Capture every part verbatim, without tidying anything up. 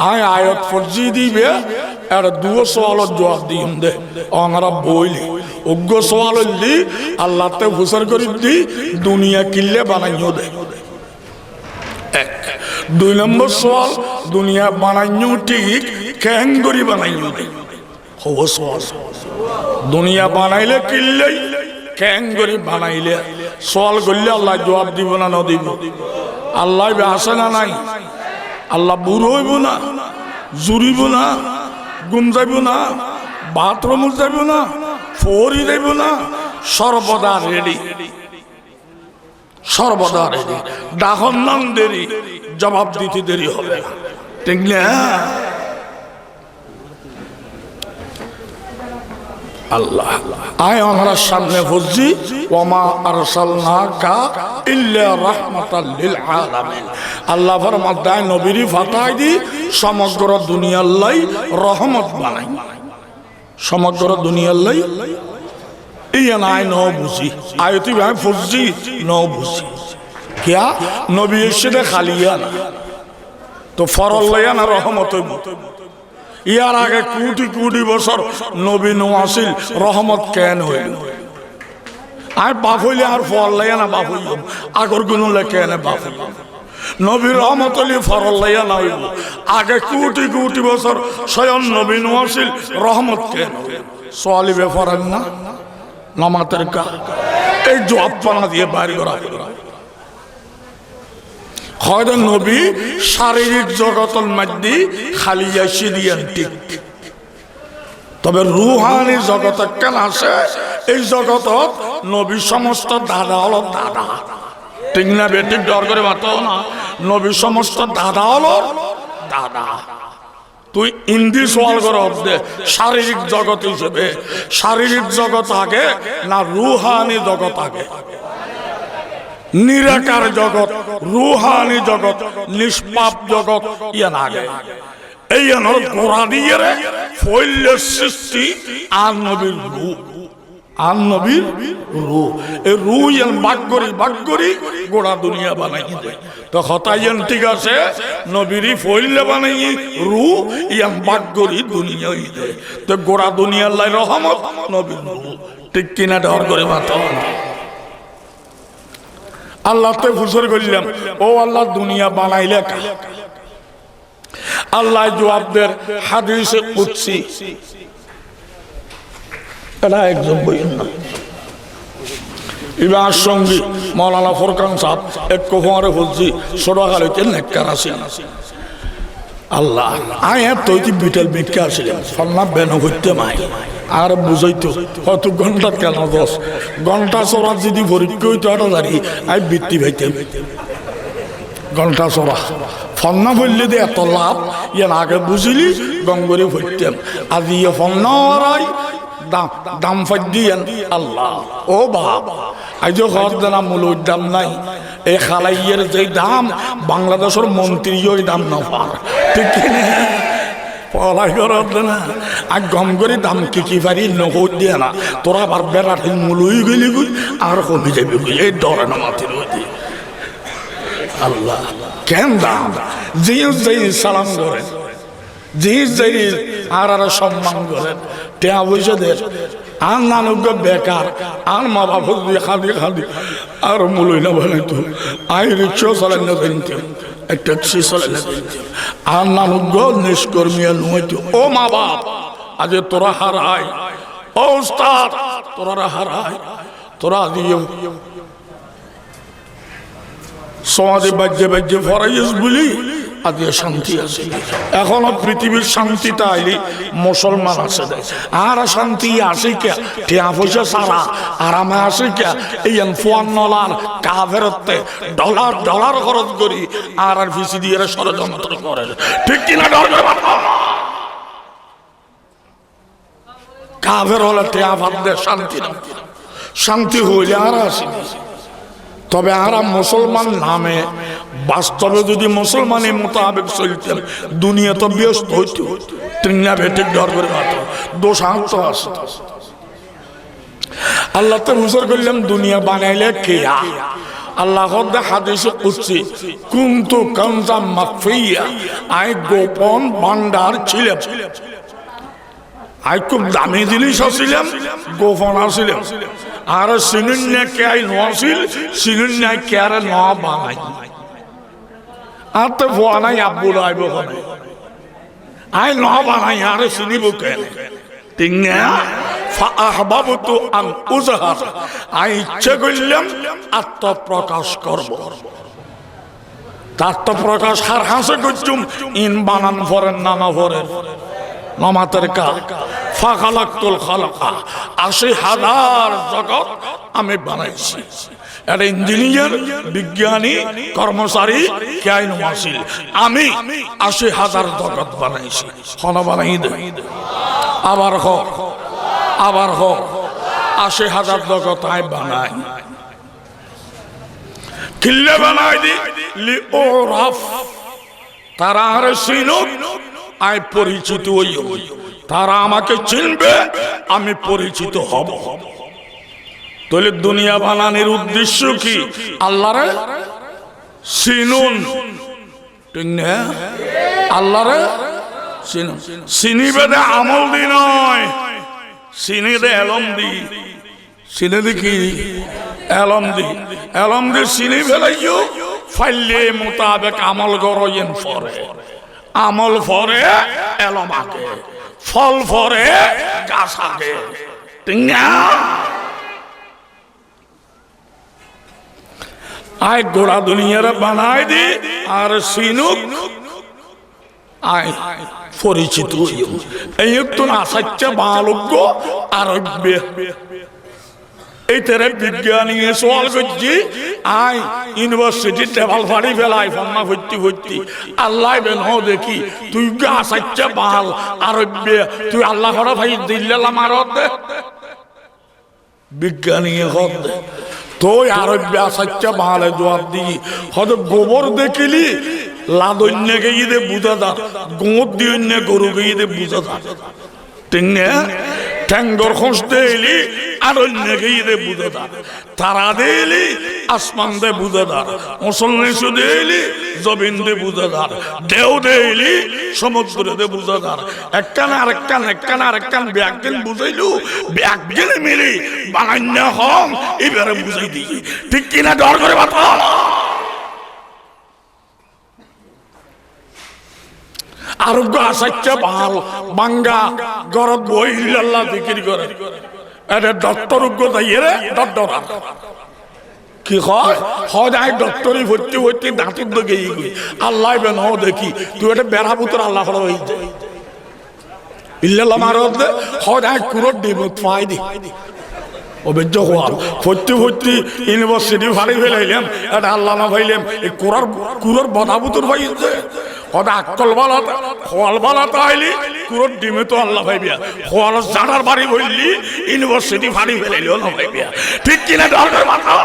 Añí ayat forzi dibe, era duwá sualor juab diyum de, onora boile. Uggwá sual óilde, Allahttu fusar goridde, duniya kille banaiyó de. Ek. Dui nombor sual, duniya banaiyó thík, keén gorí banaiyó de? Houwa sual. Duniya banaile killai, keén gorí banaile? Sual goille Allah juab dibo na no dibo? Allah iba asé na nai? Allah buro óibo na? Zuribo na? Gum zaibo na? Bathroom zaibo na? Fori zaibo na? Sorboda redi. Sorboda redi, dahon nan deri, jobab dite deri হবে na. Thík na? Allah, añí onorar samne forzi, "Wa ma arsalnaka illa rahmatan lil alamin." Allah formar de, añí nobire fatai di somogro duniyar lai rohomot banai. Somogro duniyar lai. Iyan añí no buzi. Ayat iba añí forzi, no buzi. Kiya? Nobi ecce de hali ana. To foror lai ana rohomot óibo. Yar age kuti kuti bosor nobi no asil, rohomot keén óilo? Añí baf óile añár fuar lai ana baf óiyum, agor gunor lai keén baf óiyum? Nobi rohomot óile foror lai ana óibo. Age kuti kuti bosor soyon nobi no asil, rohomot keén óilo? Sual ibe forer na? No mater ka? Ei juab pana diye bair gora. Hoide nobi saririk jogotor maidde hali aicce de iyan thík. Tobe ruhani jogot ekkan ase, ei jogotot nobi somosto dada olor dada. Thík na bethík? Dor gori mato na. Nobi somosto dada olor dada. Tui indi sual goros de, saririk jogot isebe, saririk jogot age na ruhani jogot age? Nirakar jogot, ruhani jogot, nispap jogot, iyan age. Ei iyanor gora diyere foille sristi añár nobir ruh. Añár nobir ruh. Ei ruh iyan bak gori, bak gori gora duniya banaiye de. To hotá iyan thík ase, nobire foille banaiye, ruh iyan bak gori duniya óiye de. To gora duniyar lai rohomot nobir ruh. Thík ki na? Dor gori mato na. Allahttú fusar goillám, "Ó Allah, duniya banaile ka?" Allah juab der hadise kudsi. Era ekzon boiyon na. Iba añár songi Maulana Furkan saheb, ekku fuare fozzi, soro haloite nekkar asil. Allah, añí etto iti bitel bikka asilam, fonna beno foittam añí. Añáre buzaito, hoto gontat keno dos. Gonta sora zodi forikka oito añára zari, añí bitti faitam. Gonta sora. Fonna foille de eto lab, iyan age buzile, gom gori foittam. Aziye fonna orai, dam, dam faidde iyan Allah. Ó bab, aijjo hoor de na muloi dam nai. Ei halaiyar je dam, Bangladecor montriyo ei dam no far. Thik ki na? Folai gorer de na. Añí gom gori dam ki ki fari no hoir de na. Tora abar berat hin muloi geli goi, ar homi zaibo goi. Ei dore no matir de. Allah, ken dam? Zin zin salam gorer, zin zin añárare somman gorer, teya foisa der. Añár nanuggo bekar, añár ma baf udi hadi hadi añáre muloi no banaito. Añí riksa solai no zaintam, e taksi solai no zaintam. Añár nanuggo niskormiya nuaito. Ó ma baf, aijja tora harai. Ó ustad, torare harai. Tora aijja Sómade baijje baijje foraiyes buli aijja cánti asé. Ehón pitibit cánti taile musolman asé de. Añára cánti asé kiya? Teya foisa sára arame asé kiya? Iyan fuan nolar, kaferotte dolar dolar hóros gori añárar fisedi ere corojontro gorer. Thik ki na? Dor gori mato. Kafer ókkole teya fadde, cánti no. Cánti hoile añára así. Tobe añára musolman name, bastobe zodi musolmani mutabek soltam, duniyat behesto óito. Thik na bethik? Dor gori mato. Dos añáttu asé. Allahttu fusar goillám, duniya banaile kiya? Allah hodde hadise kudsi, "Kuntu kanzan makhfiya", añí gopon bandar silam. Añí kub dami dinis asilam, gopon asilam. Añáre sinoinna keai no asil, sinoinna keare no banai. Añátte fua nai, abbul aibo hone? Añí no banai, añáre sinibo kene? Thik na? Fa ahbabtu an uzhar. Añí icce goillám attoprokac gorbo. Te attoprokac har hase goijjum, in banan forer na no forer? No mater ka? Fa khalaktul khalka. Aci hazar jogot ami banaisi. Ede injiniyar, biggani, kormocari, keai no asil. Ami aci hazar jogot banaisi. Hone banai de? Abar ho, abar ho. Aci hazar jogot añí banai. Kille banai de? Li u'raf. Tara añáre sinok, añí poricito oiyum. Tara amake sinbe, ami poricito hobo. Toile duniya bananir uddecco ki? Allahre sinun. Thik na? Allahre sinun. Sinibe de amol di noi, sine de elom di. Sine de ki? Elom di. Elom di sini felaiyo, faille mutabek amol goro, yen fore. Amol fore, elom age. Fol fore, gas age. Thik na? Añí gora duniyare banai de, añáre sinok, añí poricito oiyum. Eñottun asacce bal uggo aroibbe. Itarare biggani ye sual goijje, añí university tebal fari felai fonná foitte foitte. Allah ibe no deki, tui uggo asacce bal aroibbe, tui Allah hore fai de, illa lamar de. Biggani ye hodde, tui aroibbe asacce bale juab di. Hode gobor dekile ladoinne geiye de buza zar, goñt diyoinne goru geiye de buza zar. Thik na? Thengor hoñs deile aroinne geiye de buza zar. Tara deile asman de buza zar. Osol nisu deile zobin de buza zar. Deu deile somudro de buza zar. Ekkan arekkan, ekkan arekkan, beggin buzaileu, beggin mili banainna hom, ibare buzai diye. Thik ki na? Dor gori mato. Ar uggo asacce bal, banga, gorot boi illallah zikir gore. Ede doktor uggo zaiyere dor dorar. Ki hoi? Hode añí doktori foitte foitte dañt uddo geiye goi. Allah ibe no deki, tui ede bera butor Allah hore fai de. Illa lamar de, hode añí kuror dimot fai de. O bejjo hual, foitte foitte university fari felailam, ede Allah no failem, e kuror, kuror boda butor fai de. Hode akkol bala ta, hual bala ta aile, kuror dime to Allah faiba. Hual zanar bari foille, university fari felaileo no faiba. Thik ki na? Dor gori mato.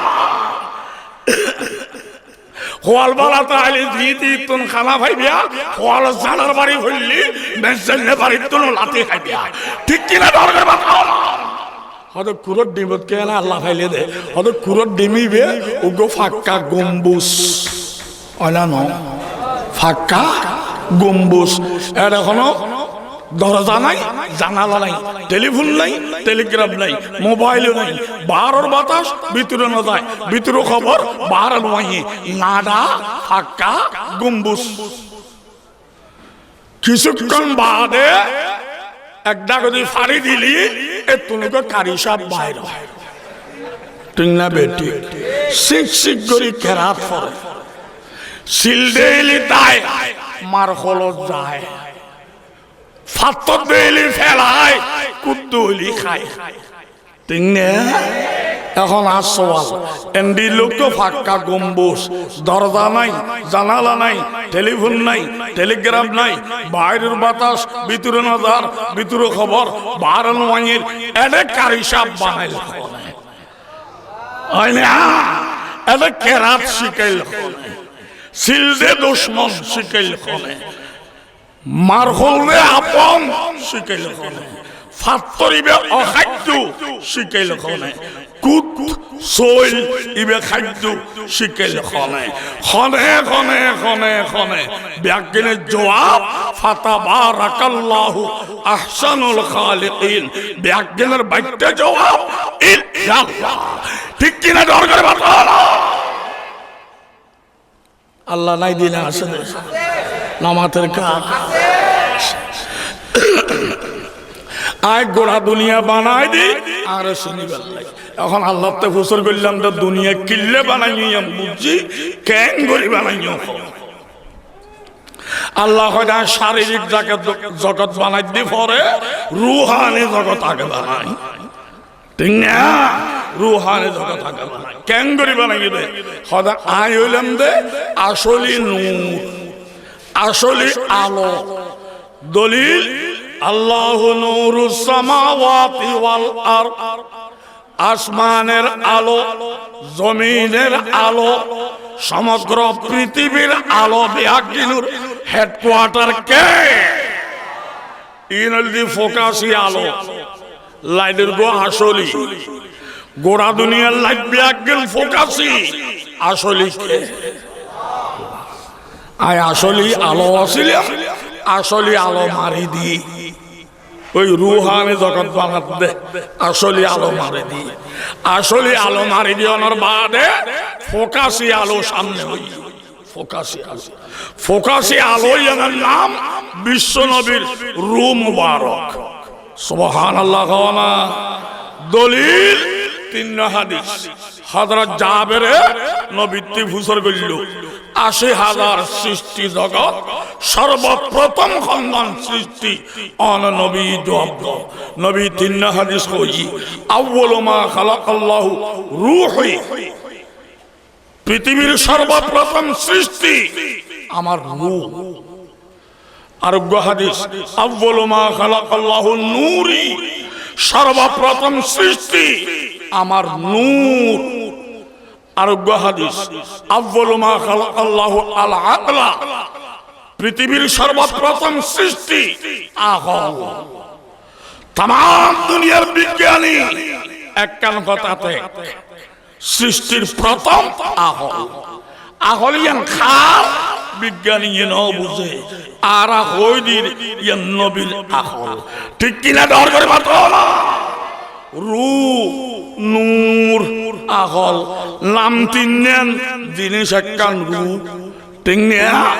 Hual bala ta aile ziti tun hana faiba, hual zanar bari foille, mezzainne bari tun lati haiba. Thik ki na? Dor gori mato. Hode kuror dimot kena Allah faile de? Hode kuror dim ibe uggo fakka gombus. Oi na no? Fakka gombus. Ede hono dorja nai, janala nai, telefon nai, telegraf nai, mobail nai, baharor batas bitore no zai, bitore hobor bahare no aiye, nada, fakka gombus. Kisukkon bade ek dagodi fari dile ettun uggo kari sab bair oi. Thik na betik? Sik sik gori kerat fore. Sil deile dai, marholot zai. Fattor deile felai, kuddu oile hai. Thik na? Ehon ar sual, endi luk to fakka gombus, dorja nai, janala nai, telefon nai, telegraf nai, bairor batas bitore no zar, bitore hobor bahare no aiyer, ede kari sab banail hone? Oi na? Ede kerat sikail hone? Sil de dushmon sikail hone? Marhol de apon sikail hone? Fattor ibe ohaiddu, sikel hone. Kut, soil, ibe haiddu, sikel hone. Hone, hone, hone, hone. Beggúnor juab, fatabarakallahu ahsanul khaliqin. Beggúnor batte juab, illallah. Thik ki na? Dor gori bata hola. Allah nai de na ase de? Na mater ka? Añí gora duniya banai de, añáre sinibar lai. Ehón Allahttu fusor gorillam de duniya kille banaiye, iyan buzzi, kengori banaiye. Allah hoide añí saririk jagat, jogot banai de fore, ruhani jogot age banai. Thik na? Ruhani jogot age banai. Kengori banai de? Hoide añí oilam de asoli nur, asoli alo. Dolil, Allahu nuru samawati wal ard. Asmanor alo, zominor alo, somogro pritibir alo, beggúnor headquarter ke? Iyan olde fokasi alo. Laitor gua asoli. Gora duniyar lait beggún fokasi. Asoli ke? Añí asoli alo asilam, asoli alo mari di. Oi ruhani jogot banat de, asoli alo mari di. Asoli alo mari di, onor bade fokasi alo samne oi. Fokasi alo. Fokasi alo, iyanor nam Biswo Nobir ruh mubarok. Subhanallah, hoona. Dolil, tin no hadis. Hazrat Jabere Nobittú fusor gorillo, aci hazar sristi jogot sorboprotom hongon sristi? Ono Nobi juab do. Nobi tin no hadis hoiye, awwalu ma khalakallahu ruhi. Pritibir sorboprotom sristi amar ruh. Areggua hadis, awwalu ma khalakallahu nuri, sorboprotom sristi amar nur. Areggua hadis, awwalu ma khalakallahu al aqla, pritibir sorboprotom sristi akol. Tamam duniyar biggani ekkan hotá tek, sristir protom akol. Akol iyan kar? Biggani iyan no buze. Añára hoi dir iyan Nobir akol. Thik ki na? Dor gori mato na. Ruh, nur, akol, nam tinnan, jinis ekkan ruh. Thik na?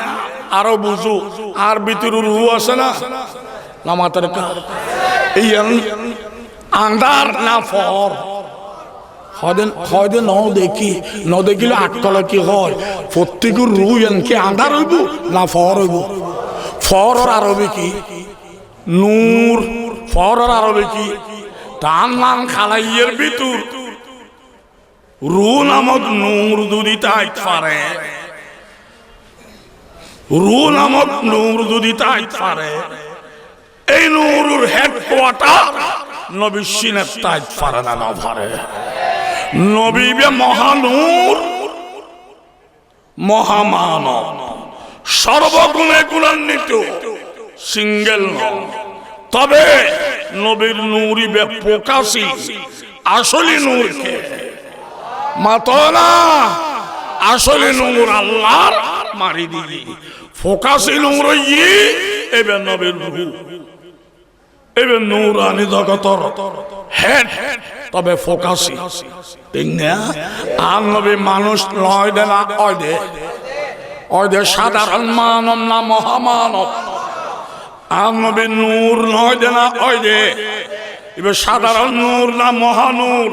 Aro buzo, añár bútore ruh ase na? Na mater ka? Iyan andar na foor? Hoide, hoide no deki, no dekile akkole ki hoi? Fottiku ruh iyan ki andar oibo na foor oibo? Fooror Arobi ki? Nur. Fooror Arobi ki? Tar nam kalaiyar bútor. Ruh namok nur zodi tait fare, ruh namok nur zodi tait fare, ei nuror headquarter Nobir sinat tait fare na no fare? Nobi ibe mohanur, mohamanob, sorbogune gunannito, single no. Tobe Nobir nur ibe fokasi, asoli nur ke? Mato na. Asoli nur Allahr mari di. Fokasi nur oiye ibe Nobir ruh. Ibe nurani jogotor head, tobe fokasi. Thik na? Añár Nobi manuc noi de na oi de? Oi de. Sadaron manob na mohamanob? Añár Nobi nur noi de na oi de? Ibe sadaron nur na mohanur?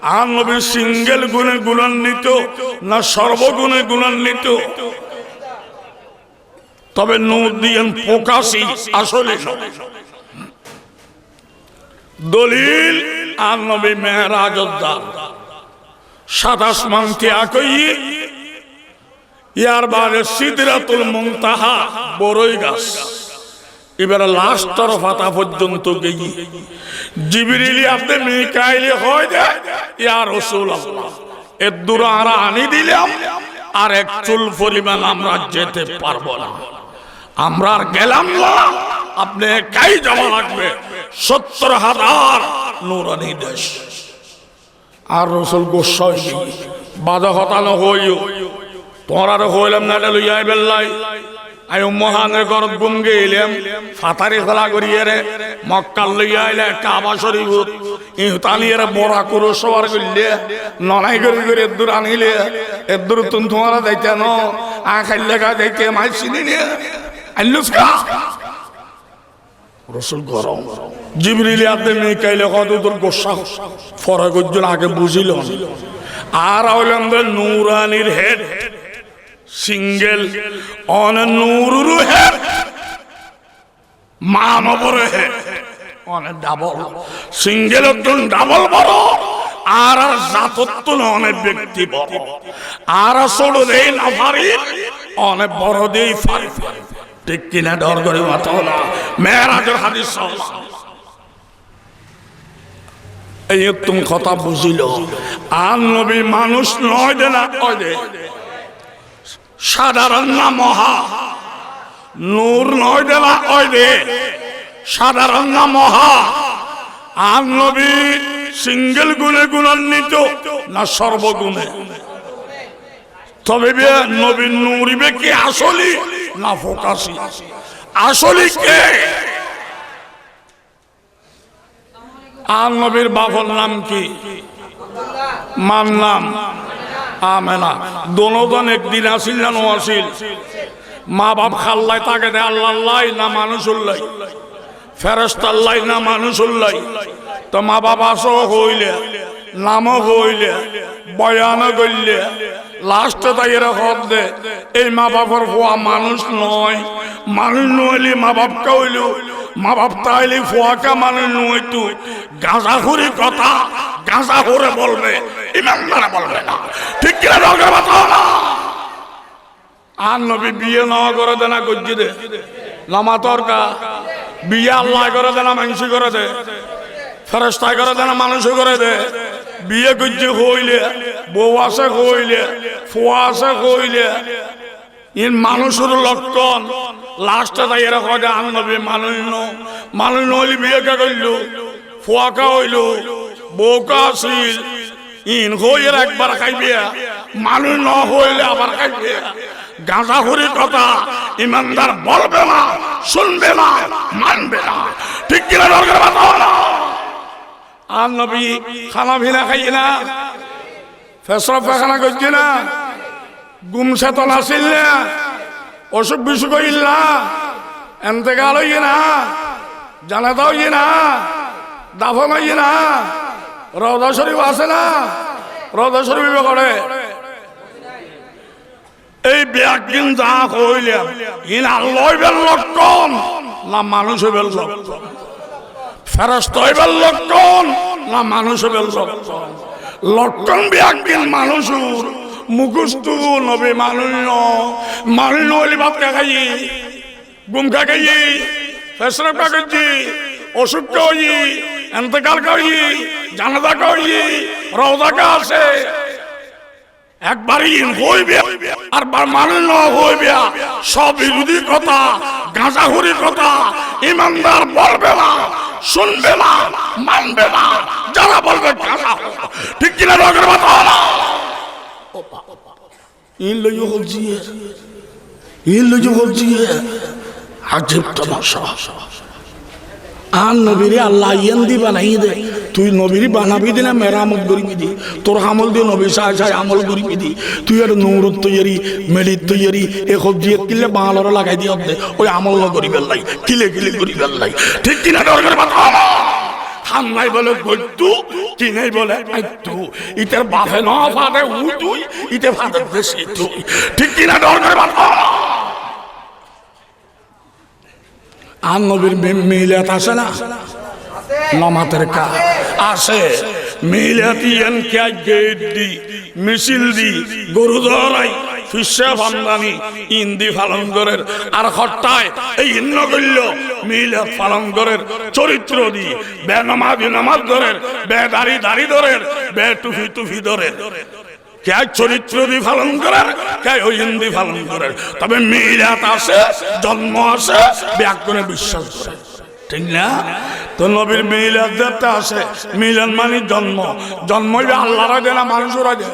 Añár Nobi single gune gunannito na sorbogune gunannito? Tobe nur diyan fokasi, asoli no. Dolil, añár Nobi meerajot za, sat asman tyag goiye, yar bade Sidratul Muntaha, boroi gas, ibar lastor fata foijjonto geiye. Jibril yar de Mikaile hoi de, "Ya Rosulallah, eddur añára ani dilam, ar ek cul foriman amra jete parbo na. Amra ar gelam na, আপনে একাই যাওয়া লাগবে সত্তর হাজার নুরানি দেশ। আর রসুল গুসা অইগি, বাদে কথা না কইও। তোমরারে কইলাম না, এটা লইয়া আইবার লাই। আই উম্মে হানির ঘরত ঘুম গেইলাম, ফাতারি খোলা করিয়ারে মক্কাত লইয়া আইলা কাবা শরীফত। ইহুত আনিয়ারে বোরাকর উপর সওয়ার করিলে, নড়াই করি করি এদ্দুর আনিলে, এদ্দুরতুন তোমরা যাইতা ন, আ খাইল্লা গা যাইতে মাই চিনি নে। আইল্লুস কা? রসুল গরম। জিবরিলে আদে মিকাইলে কদে তোর গুসা ফরে গজ্জন আগে বুঝিল। আর অইলাম দে নুরানির হেড, সিঙ্গেল, অনে নুরুরু হেড, মানবর হেড, অনে ডাবল। সিঙ্গেলত্তুন ডাবল বড়, আর আর জাতত্তুন অনে ব্যক্তি বড়। আর আর ছোট দেই না পারি, অনে বড় দেই পারি। ঠিক কিনা? ডর করি মাতো না। মেরাজর হাদিস সহ। এই তুমি কথা বুঝিল। আর নবী মানুষ নয় দে না, অয় দে। সাধারণ না মহা। নূর নয় দে না, অয় দে। সাধারণ না মহা। আর নবী সিঙ্গেল গুণে গুণান্বিত না সর্বগুণে? তবে বে নবীর নূর ইবে কি আসলি না ফোকাসি? আসলি কে? আর নবীর বাপর নাম কি? মার নাম আমেনা। দোনোজন একদিন আছিল না নো আছিল? মা বাপ কার লাই থাকে দে, আল্লার লাই না মানুষর লাই? ফেরেশতার লাই না মানুষর লাই? তো মা বাপ আছো কইলে, নামও কইলে, বয়ানও কইলে, লাস্টে তাইরে কর দে, এই মা বাপর ফুয়া মানুষ নয়। মানুষ নইলে মা বাপ কা অইল? মা বাপ তা অইলে ফুয়া কা মানুষ নইতো। গাঁজাখুরি কথা গাঁজাখুরে বলবে, ইমানদারে বলবে না। ঠিক কিনা? জোরে বাতাও না। আর নবী বিয়ে না করে দে না গজ্জি দে? লামাতর কা? বিয়ে আল্লায় করে দে না মানষে করে দে? ফেরেশতায় করে দে না মানষে করে দে? বিয়ে গজ্জি কইলে, বউ আছে কইলে, ফুয়া আছে কইলে, ইন মানুষর লক্ষণ। লাস্টে তাইরে কয় দে আর নবী মানুষ ন, মানুষ নইলে বিয়ে কা করল, ফুয়া কা অইল, বউ কা আছিল, ইন কইয়ার একবার খাইবে, মানুষ না অইলে আবার খাইবে। গাঁজাখুরি কথা ইমানদার বলবে না, শুনবে না, মানবে না। ঠিক কিনা? জোরে বাতাও না। আর নবী খানা পিনা খাইয়ে না, পেশাব পায়খানা করছে না, ঘুম চেতনা আছিল না, অসুখ বিসুখ অইল না, এন্তেকাল অইল না, জানাজা অইল না, দাফন অইল না, রওজা শরীফ আছে না, রওজা শরীফ ইবে করে। এই বেয়াক্কিন যা কইলাম, ইন আল্লা অইবার লক্ষণ না মানুষ অইবার লক্ষণ? ফেরেশতা অইবার লক্ষণ না মানুষ অইবার লক্ষণ? লক্ষণ বেয়াক্কিন মানুষর, মুখস্থ নবী মানুষ ন, মানুষ নইলে ভাত কা খাইয়ে, ঘুম কা খাইয়ে, পেশাব কা করছে, অসুখ কা অইয়ে, এন্তেকাল কা অইয়ে, জানাজা কা অইয়ে, রওজা কা আছে। একবার ইন কইবে, আরবার মানুষ না কইবে, সব বিরোধী কথা, গাঁজাখুরি কথা, ইমানদার বলবে না, শুনবে না, মানবে না, যারা বলবে গাঁজাখুর। ঠিক কিনা? জোরে বাতাও না। ইন লইও কবজি। ইন লইও কবজি। আজব তামাশা। আর নবীরে আল্লায় ইয়ান দি বানাই দে। তুই নবীরে বানাবি দি না মেরামত করিবি দি? তোর আমল দি নবী সায় সায় আমল করিবি দি? তুই আর নূরত তৈয়ারি, মেডিত তৈয়ারি, এ কবজি এক কিলে বাঙালরে লাগাই দি অদ্দে। ওই আমল না করিবার লাই, কিলে কিলে করিবার লাই। ঠিক কিনা? জোরে বাতাও না। হাম নাই বলে গইতু, কি নাই বলে আইতু। ইতার বাফে না ফাদে উতুই, ইতে ফাদে বেশি তুই। ঠিক কিনা? জোরে বাতাও। আর নবীর মি-, মিলাদ আছে না? নমাতের কা আছে। মিলাদ ইয়ান কিয়া গেট দি, মিছিল দি, গরু দরাই, ফিরসা ফান্দানি, ইন দি পালন করের। আর হট্টায় এই ইন্ন গইল্য মিলাদ পালন করের চরিত্র দি, বেনমাজি নমাজ ধরের, বেদাড়ি দাড়ি ধরের, বেটুপি টুপি ধরের। কেউ চরিত্র দি পালন করের, কেউ অইন দি পালন করের। তবে মিলাদ আছে, জন্ম আছে, বেয়াক্কনে বিশ্বাস করে। ঠিক না? তো নবীর মিলাদ যেতা আছে, মিলাদ মানি জন্ম। জন্ম অইবে আল্লার আইদে না মানুষর আইদে?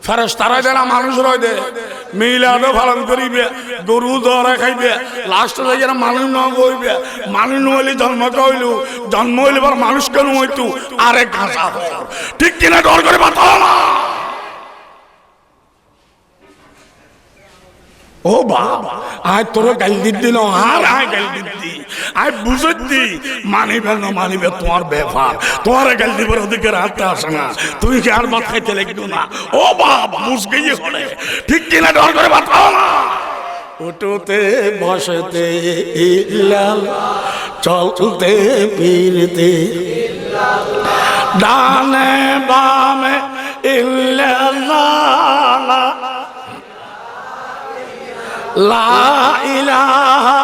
ফেরেশতার আইদে না মানুষর আইদে? মিলাদও পালন করিবে, গরু দরে খাইবে, লাস্টে যাইয়া মানুষ নগ অইবে। মানুষ নইলে জন্ম কে অইল? জন্ম অইলে আবার মানুষ কেনে অইতো? আরে গাঁজা হর। ঠিক কিনা? ডর করি মাতো না। ও বাপ, আই তোরে গাইল দিদ্দি ন, আর আই গাইল দিদ্দি। আই বুঝাইদ্দি, মানিবে না মানিবে তোমার ব্যাপার। তোমারে গাইল দিবার অধিকার আরতা আছে না। তুমি কি আর ভাত খাইতে লাগতো না? ও বাপ, বুঝ গেই হলে। ঠিক কিনা? ডর করি মাতো না। উঠতে বসতে ইল্লাল্লাহ, চলতে ফিরতে ডানে বামে ইল্লাল্লাহ, লা ইলাহা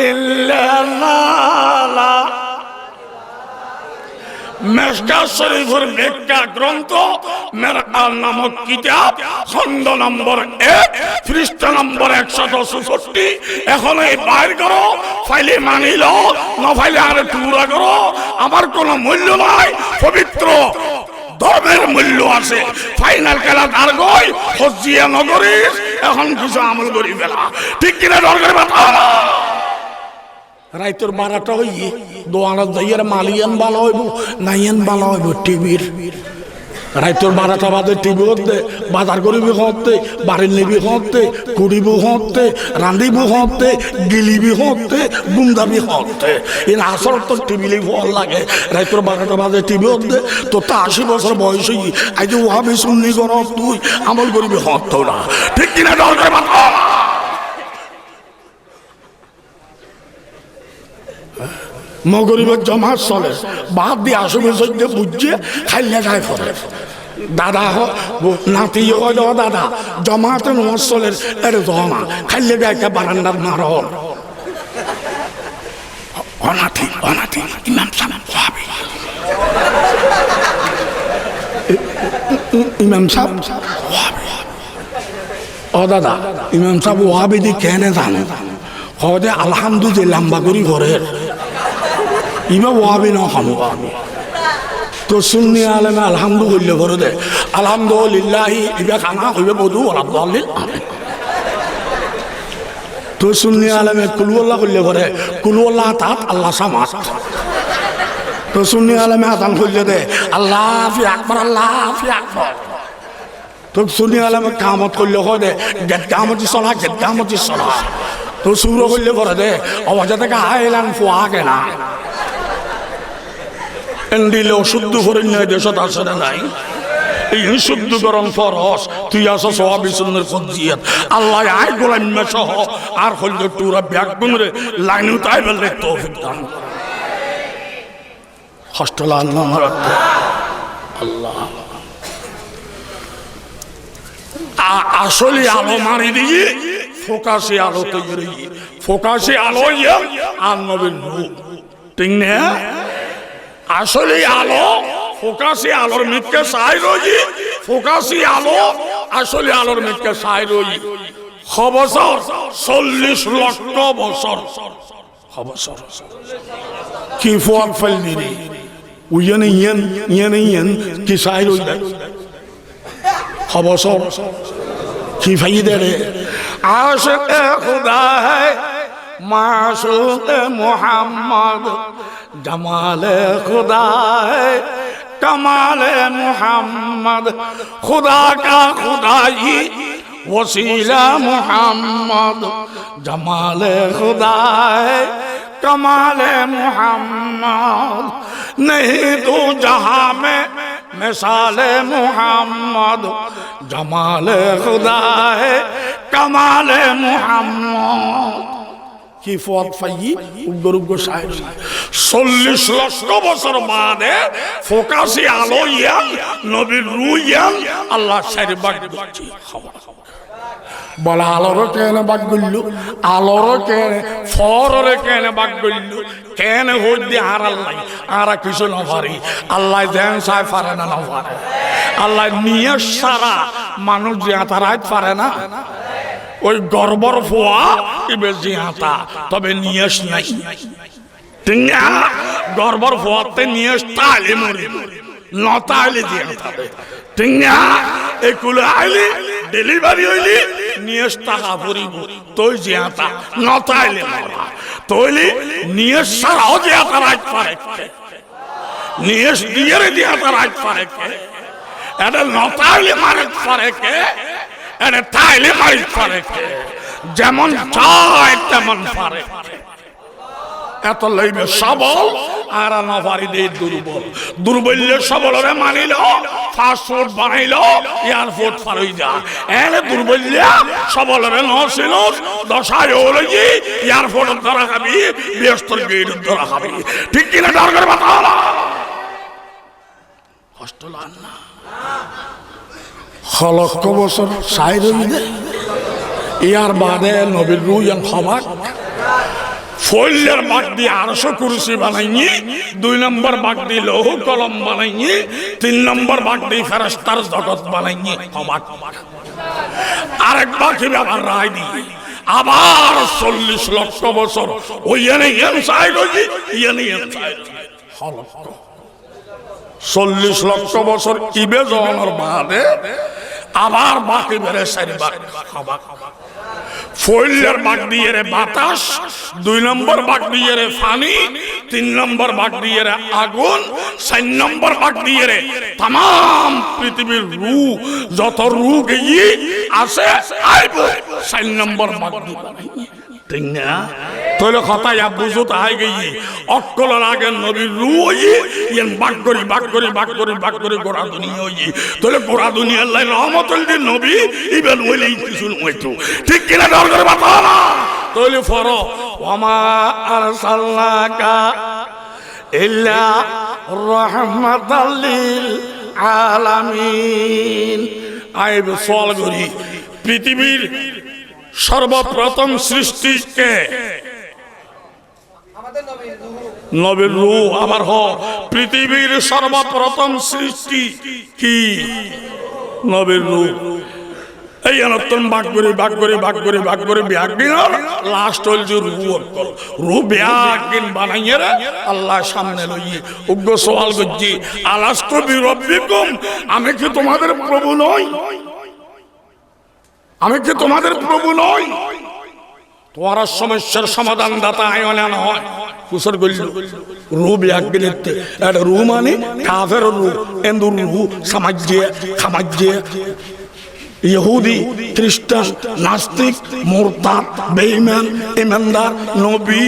ইল্লাল্লাহ। মেশকাত শরীফর ব্যাখ্যা গ্রন্থ মেরকাত নামক কিতাব, খণ্ড নম্বর এক, পৃষ্ঠা নম্বর একশত চৌষট্টি। এখন এই বাইর করো, ফাইলে মানি লও, না ফাইলে আরে টুরা করো, আমার কোনো মূল্য নাই। পবিত্র ধর্মের মূল্য আছে। ফাইনাল খেলা তার গই, হজিয়া নগরীর, এখন কিছু আমল করি ফেলা। ঠিক কিনা? ডর করি মাতো না। রাইতর বারোটা অইয়ে, দোয়ানাত যাইয়ার মাল ইয়ান বালা অইবো, না ইয়ান বালা অইবো টিভির। রাইতর বারোটা বাজে টিভি অর দে, বাজার করিবি হতে, বাড়ি নিবি হতে, কুড়িবি হতে, রান্দিবি হতে, গিলিবি হতে, গুন্দাবি হতে। ইন আসর তো টিভি লই ফোন লাগে। রাইতর বারোটা বাজে টিভি অর দে, তো তা আশি বছর বয়স অইয়ে, আইজ ওয়াহাবি সুন্নি গরম তুই আমল করিবি হতে না। ঠিক কিনা? ডর করি মাতো না। মগরিবর জমাত চলের, বাদ দি আসুবি সইদ্দে বুঝে, খাইলে যায় করে। দাদা হ-, ব-, নাতি হ-, ও দাদা, জমাতে নমাজ চলের, এরে জমা, খাইলে যায় কে বারান্দার মারো। ও নাতি, ও নাতি, ইমাম সাব ওয়াহাবি। ই-, ই-, ই-, ইমাম সাব ওয়াহাবি। ও দাদা, ইমাম সাব ওয়াহাবি দি কেনে জানো? কয় দে আলহামদু যে লম্বা করি করের, ইবা ওয়াহাবি ন হামু। তো সুন্নি আলেমে আলহামদু কইলে করে দে, আলহামদুলিল্লাহি, ইবা খানা কইবে বধু ওয়ালা দলিল। আমিন। তো সুন্নি আলেমে কুলু আল্লাহ কইলে করে, কুলু আল্লাহ আহাদ, আল্লাহ সামাদ। তো সুন্নি আলেমে আজান কইলে দে, আল্লাহ ফি আকবার, আল্লাহ ফি আকবার। তো সুন্নি আলেমে কামত কইলে কয় দে, গেট কামতি সলা, গেট কামতি সলা। তো সুরো কইলে করে দে, আওয়াজ থেকে আইলান ফুয়া কেনা। এন্ডিলে অশুদ্ধ করের না, দেশত আছে না নাই? এই শুদ্ধ করন ফরজ। তুই আসো ওয়াহাবি সুন্নির কজিয়ত। আল্লাহ আই গোলাম সহ আর কইলে টুরা বেয়াক্কুনরে লাইন উতাই বেলে তৌফিক দান। কষ্ট লাগলো আমার আত্মা। আল্লাহ। আ-, আসলি আলো মারি দিগি, ফোকাসি আলো তৈরি। ফোকাসি আলো ইয়ে আর নবীর নূর। ঠিক না? আসলি আলো, ফোকাসি আলোর মিথকে সাই রইজি, ফোকাসি আলো, আসলি আলোর মিথকে সাই রইজি। ক বছর? চল্লিশ লক্ষ বছর। ক বছর? কি ফুয়াদ ফাইল দিলি? উইয়ান ইয়ান, ইয়ান ইয়ান, কি সাইর অইল? ক বছর? কি ফাইদা রে? عاشق خدا ہے معشوق محمد، جمال خدا ہے کمال محمد، خدا کا خدائی وسیلہ محمد، جمال خدا ہے کمال محمد، نہیں دو جہاں میں مثال محمد، جمال خدا ہے کمال محمد۔ কি ফুয়াদ ফাইজি, উগ্র উগ্র সাইর। চল্লিশ লক্ষ বছর বাদে ফোকাসি আলো ইয়ান, নবীর রু ইয়ান, আল্লাহ সাইর বাগ দিছি। Bole, alore kene bak goillo, alore kene, forore kene bak goillo, kene hoidde añrallai, añra kisu no fari, Allai zen sai fare na no fare? Allai niyas sara manuj ziyata raik fare na? Oi gorbor fua ibe ziyata, tobe niyas nai. Thik na? Gorbor fuatte niyas taile moribo, no taile ziyata de. Thik na? Ekule aile, delivari oile, niyas taka foribo, toi ziyata, no taile mora. Toile niyas sarao ziyata raik fare ke? Niyas diyere ziyata raik fare ke? Ede no taile marik fare ke? Ede taile marik fare ke? Zemon sai temon fare ke. Etolla ibe sobol, añra no fari de, durbol. Durbolle sobolore manilo, fast food banailo, airport far oi za. Ene durbolle sobolore no sinos, dosa ologi, airport or dara habi, behestor gate or dara habi. Thik ki na? Dor gori bata hala. Hosto lan na? Ho lokko bosor sair oiye de. Yar bade nobir ruh iyan hobak. Foilar bak di arso kursi banaiye, dui nombor bak di louho kolom banaiye, tin nombor bak di ferestar zogot banaiye, hobak. Arek bak ibe abar rai diye. Abar sollis lokko bosor. Oiye ne iyan sair oiye, iye ne iyan sair oiye. Ho lokko. Sollis lokko bosor ibe zonor bade abar bak ibere sair bak, hobak. Foilar bak diyere batas, dui nombor bak diyere fani, tin nombor bak diyere agun, sair nombor bak diyere tamam pritibir ruh, zoto ruh geye ase, aibo, sair nombor bak di banaiye. Thik na? Toile hota ya buzot ai geye. Okkolor age nobir ruh oiye, iyan bak gori, bak gori, bak gori, bak gori gora duniya oiye. Toile gora duniyar lai rohmot oilde nobi, ibe no oile kisu no oito. Thik ki na? Dor gori bata hala. Toile foro, "Wa ma arsalnaka illa rahmatan lil alamin." Añi ibe sual gori, pritibir sorboprotom sristi ke? Nobir ruh. Abar ho, pritibir sorboprotom sristi ki? Nobir ruh. Ei enottun bak gori, bak gori, bak gori, bak gori, beggin last oilde ruh okkol. Ruh beggin banaiyere Allah samne loiye. Uggo sual goijje, "Alastu bi rabbikum?" আমি কি তোমাদের প্রভু নই? আমি কি তোমাদের প্রভু নই? Tuáñrar somossar somadan data añí ole na no? Fusar goillo. Ruh beggin ette. Ede ruh mani kafer ruh, Hindur ruh, samajje, hamajje, Yahudi, Kristan, nastik, murtad, beiman, imandar, nobi,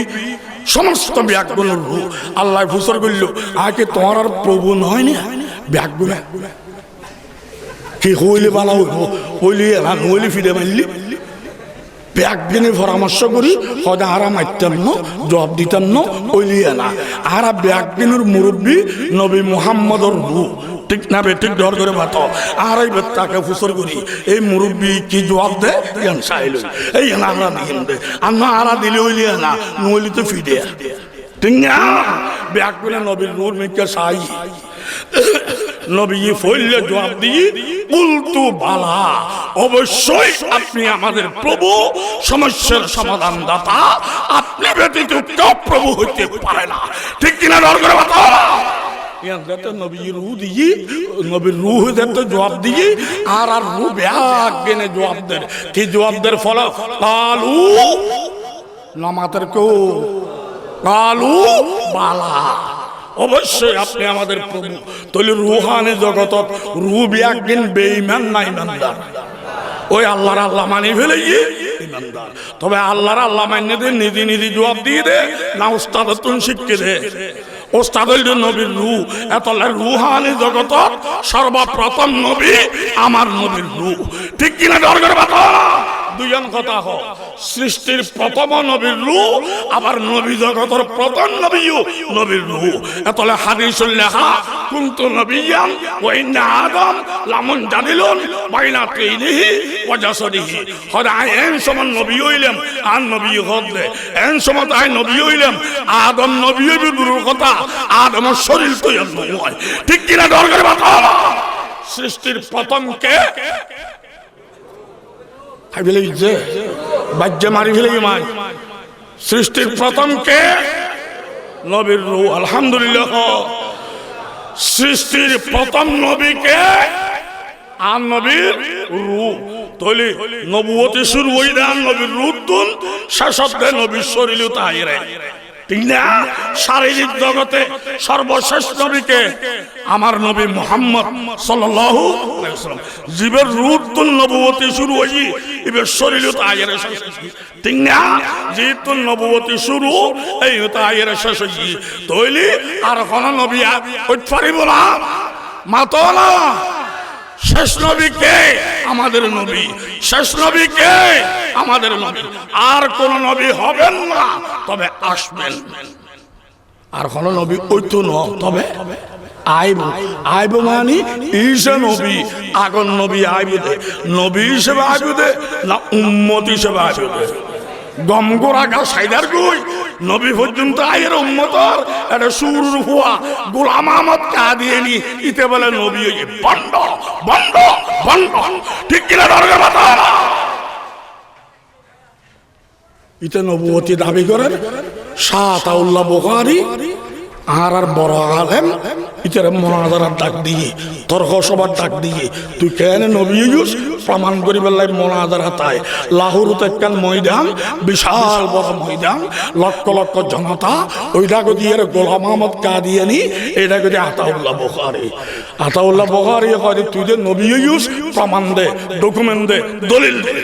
somosto begginor ruh. Allah fusar goillo, "Añí ki tuáñrar probu noó ni?" Beggune ki hoile bala oibo, hoile ena, no hoile fide maille. Beggune foramorso gori, hoide añra maitam no, juab ditam no, hoile ena. Añra begginor murubbi nobi Muhammador ruh. Thik na bethik? Dor gori bato. Añra ibe take fusar gori, ei murubbi ki juab de, iyan sai loi. Ei ena añra diyum de. Ar no añra dile hoile ena, no hoile to fide. Thik na? Beggune nobir ruhor mukke sai. Nobiye foila juab diye, "কুলতু বালা।" অবশ্যই আপনি আমাদের প্রভু, সমস্যার সমাধানদাতা, আপনি ব্যতীত কেউ প্রভু হইতে পারে না। ঠিক কিনা? জোর করে বাতাও। ইয়ান যাতে নবীয়ে রুহ দিই, নবীর রুহ যাতে জুয়াব দিই, আর আর রুহ বেয়াগিনে জুয়াব দের। কি জুয়াব দের ফলো? কালু, না মাতের কেউ। কালু বালা। অবশ্যই আপনি আমাদের প্রভু। তাইলে রুহানি জগতত রুহ বেয়াগিন বেঈমান না ইমানদার? ওই আল্লারে আল্লা মানি ফেলেইয়ে ইমানদার। তবে আল্লারে আল্লা মাইন্নে দে নিজে নিজে জুয়াব দিদে, না উস্তাদর তুন শিক্ষা দে? উস্তাদ অইল নবীর রুহ। এতলে রুহানি জগতর সর্বপ্রথম নবী আমার নবীর রুহ। ঠিক কিনা? জোর করে বাতাও। দুইজন কথা হ। সৃষ্টির প্রথম নবীর রুহ, আবার নবী জগতর প্রথম নবীও নবীর রুহ। এতলে হাদিসর লেখা كنت نبيا وإن آدم لمنجدل بين طينه وجسده. Hoóde añí en somot nobi óilem, ar nobi hoóde en somot añí nobi óilem, Adam nobi óibo duror hotá, Adamor córilto iyan no ói. Thík ki na? Dor gorí bata. Srishtir protom ke? Hái félaiye, baijje mari félaiye mai. Srishtir protom ke? Nobir ruh. Alhamdulillah. Srishtir protom nobi ke? Ar nobir ruh. Toile nobuwoti cúru óiye de ar nobir ruhtún, céc ódde nobir córilot aiyére. Thík na? Caririk jogote sorbocéc nobi ke? Amar nobi Muhammod sallallahu alaihi wasallam. Zibar ruhtún nobuwoti cúru óiye, ibar córilot aiyére céc óiye. Thík na? Zittún nobuwoti cúru, ei iyot aiyére céc óiye. Toile ar hono nobi ar óit faribo na? Mato na. Céc nobi ke? Amader nobi. Céc nobi ke? Amader nobi. আর কোনো নবী হবেন না, তবে আসবেন। Ar hono nobi óito no, tobe aibo. Aibo mani Isa nobi, agor nobi aibo de. Nobi hísabe aibo de, na ummot hísabe aibo de? Gom gura ga saidar goi, nobi foijjonto aiyére ummotor, ede surur fua, Golam Ahmod Kadiyani, ite bole nobi óiye. Bondo, bondo, bondo. Thík ki na? Dor gorí bata. Ite nobuwoti dabi gorer. Sah Ataullah Bukhari, añárar boro alem, itare monazarat dak diye, torko sobat dak diye. Tui kene nobi óiyos, proman goribar lai monazarat ai. Lahorot ekkan moidan, bisal boro moidan, lokko lokko jonota, oi dagodi ere Golam Ahmod Kadiyani, ei dagodi Ataullah Bukhari. Ataullah Bukhari hoide, tui de nobi óiyos, proman de, dokumen de, dolil de.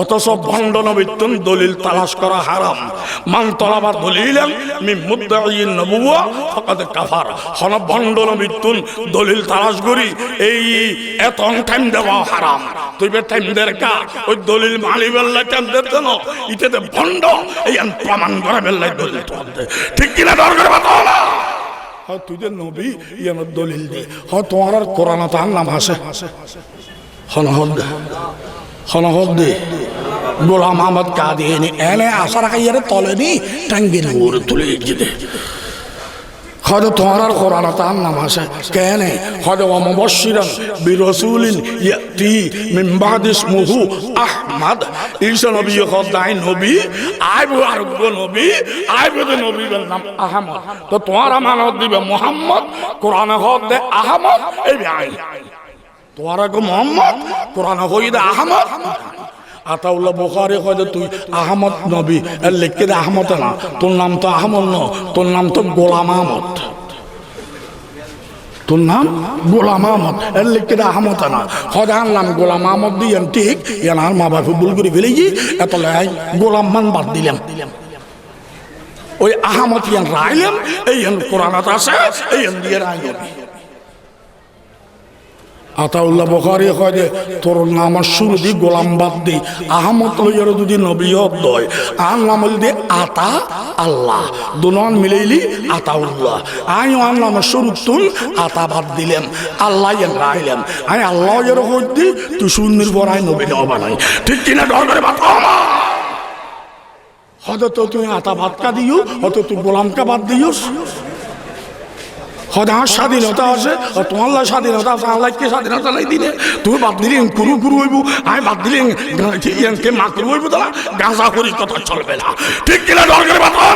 Otoso bondo nobittún dolil talac gora haram. من طلب دليلا من مدعي النبوة فقد كفر. Hono bondo nobittún dolil talac gori ei eton thaim deba haram. Tui be thaim der ka, oi dolil manibálla thaim der de no, ite de bondo, iyan proman goribálla dolil tuar de. Thík ki na? Dor gorí bata. Hó, tui de nobi, iyanor dolil de. Hó, tuáñrar Kuranot ar nam asé? Hone hoóde? Hone hoóde? Golam Ahmod Kadiyani ene asar haiyere tole ni, tangir ugure tule giyede. Hoóde tuáñrar Kuranot ar nam asé. Kene? Hoóde ومبشرا برسول يأتي من بعدي اسمه أحمد. Isa nobiye hoóde añí nobi, aibo ar uggo nobi, aibo de nobi, ibar nam Ahmod. Toi tuáñra mano de iba Muhammod, Kurane hoóde Ahmod, iba añí. Tuáñra go Muhammod, Kurane hoóde Ahmod. Ataullah Bukhari hoóde tui Ahmod nobi, e lekke de Ahmod na. Tor nam to Ahmod no, tor nam to Golam Ahmod. Tor nam Golam Ahmod, e lekke de Ahmod na. Hoóde añár nam Golam Ahmod de iyan thík, iyan añár ma bafe bul gori felaiye, etolla añí Golam man bad dilem. Oi Ahmod iyan railem, iyan Kuranot asé, iyan diye añí nobi. Ataullah Bukhari hoóde, tor namor curu di Golam bad di, Ahmod loiyore zodi nobi ódde, añár nam óilde Ata Allah. Dunoan mileile Ataullah. Añí añár namor curuttún Ata bad dilem, Allah iyan railem. Añí Allah loiyore hoóidde, tui cúnnir for añí nobi no banai. Thík ki na? Dor gorí bata. Hoóde to tui Ata bad ka diyo, hoóde tui Golam ka bad diyos. Hoóde añár sadinota asé, o tuáñlla sadinota asé, añálla ki sadinota nai dine? Tui bad dile kuru kuru óibo, añí bad dile iyan ke makru óibo, tola gaza hori kotha cholbe na. Thík ki na? Dor gorí bata.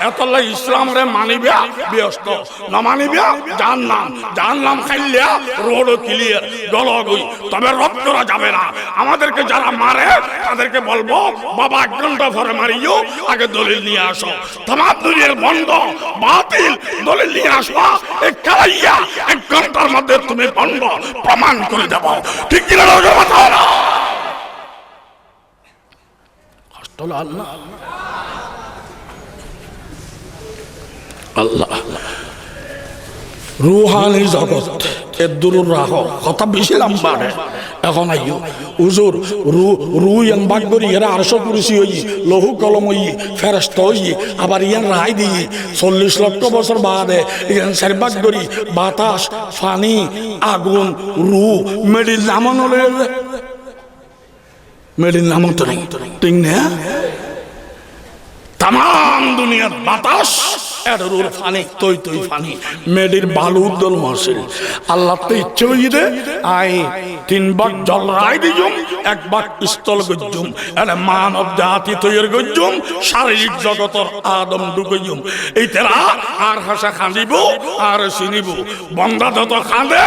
Etolla Islamore maniba biyosto, no maniba jahannam. Jahannam hailla road clear, golo goi, তবে রদ করা যাবে না। আমাদেরকে যারা মারে, তাদেরকে বলবো, বাবা, এক ঘন্টা পরে মারিও, আগে দলিল নিয়ে আসো। তামাম দুনিয়ার ভণ্ড, বাতিল, দলিল নিয়ে আসবা। এক কালাইয়া, এক ঘন্টার মধ্যে তুমি ভণ্ড, প্রমাণ করে দেবো। ঠিক কিনা, জোরে বলো না? Hosto lagil na? Allah. Ruhani jogot, eddur raho, hotá beci lamba de. Ehón aiyó, uzur, ru, ru iyan bak gori, iyar arso kursi óiye, lohu kolom óiye, feresta óiye, abar iyan rai diye, sollic lokko bosor bade iyan sar bak gori, batas, fani, agun, ru, medir nam ó no loiye. Medir nam ó to nai. Thik na? Tamam duniyar batas, erur fani, toi toi fani, medir balu dol masil. Allahttu icce óiye de, añí tin bak jolrai diyum, ek bak stol goijjum. Ene manob jati toiyar goijjum, saririk jogotor Adam dhukaiyum. Itara añár hase kandibo, añáre sinibo. Banda joto kande,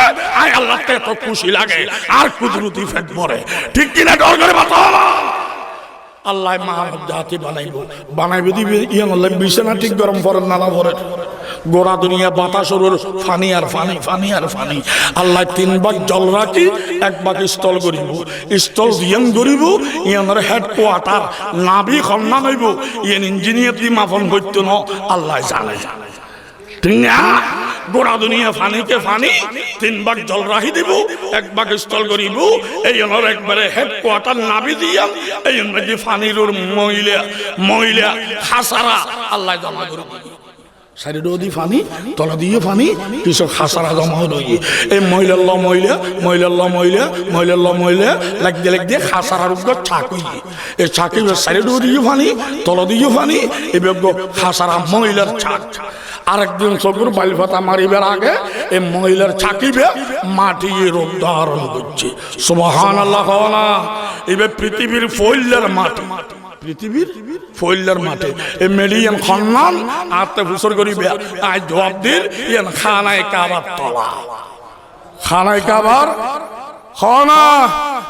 añí Allahttu eto kusi lage, añár kudroti fet bore. Thik ki na? Dor gori batawa. Allaye manob jati banaibo. Banaibo de iyan olla bisana thik gorom forer na no forer. Gora duniya batasor uore fani ar fani, fani ar fani. Allaye tin bak jol raki, ek bak stol goribo. Stol ziyan goribo, iyanor headquarter, nabi honnan óibo, iyan injiniyar di mafon goitto no, Allaye zane. Thik na? Gora duniya fani ke fani, tin bak jol rahi dibo, ek bak stol goribo, iyanor ekbare headquarter nabi diyan, iyan maze fanir uore moila, moila, hasara, Allaye joma goribo. Sari dodi fani, toledi yo fani, kisu hasara joma óiye. Ei moilar lo moila, moilar lo moila, moilar lo moila, lagde lagde hasarar uggwá chak óiye. Ei chak iba sari dodi yo fani, toledi yo fani, iba uggwá hasara moilar chak. Arek din sogur bail fata maribar age, ei moilar chak iba mati ye rup dharon goijje. Subhanallah, hona. Iba pritibir foilar mati. Pritibir foilar mati. Ei medi iyan honnan, añátte fusor goriba. Añí juab dir, iyan Hanaye Kabar tola. Hanaye Kabar, hona,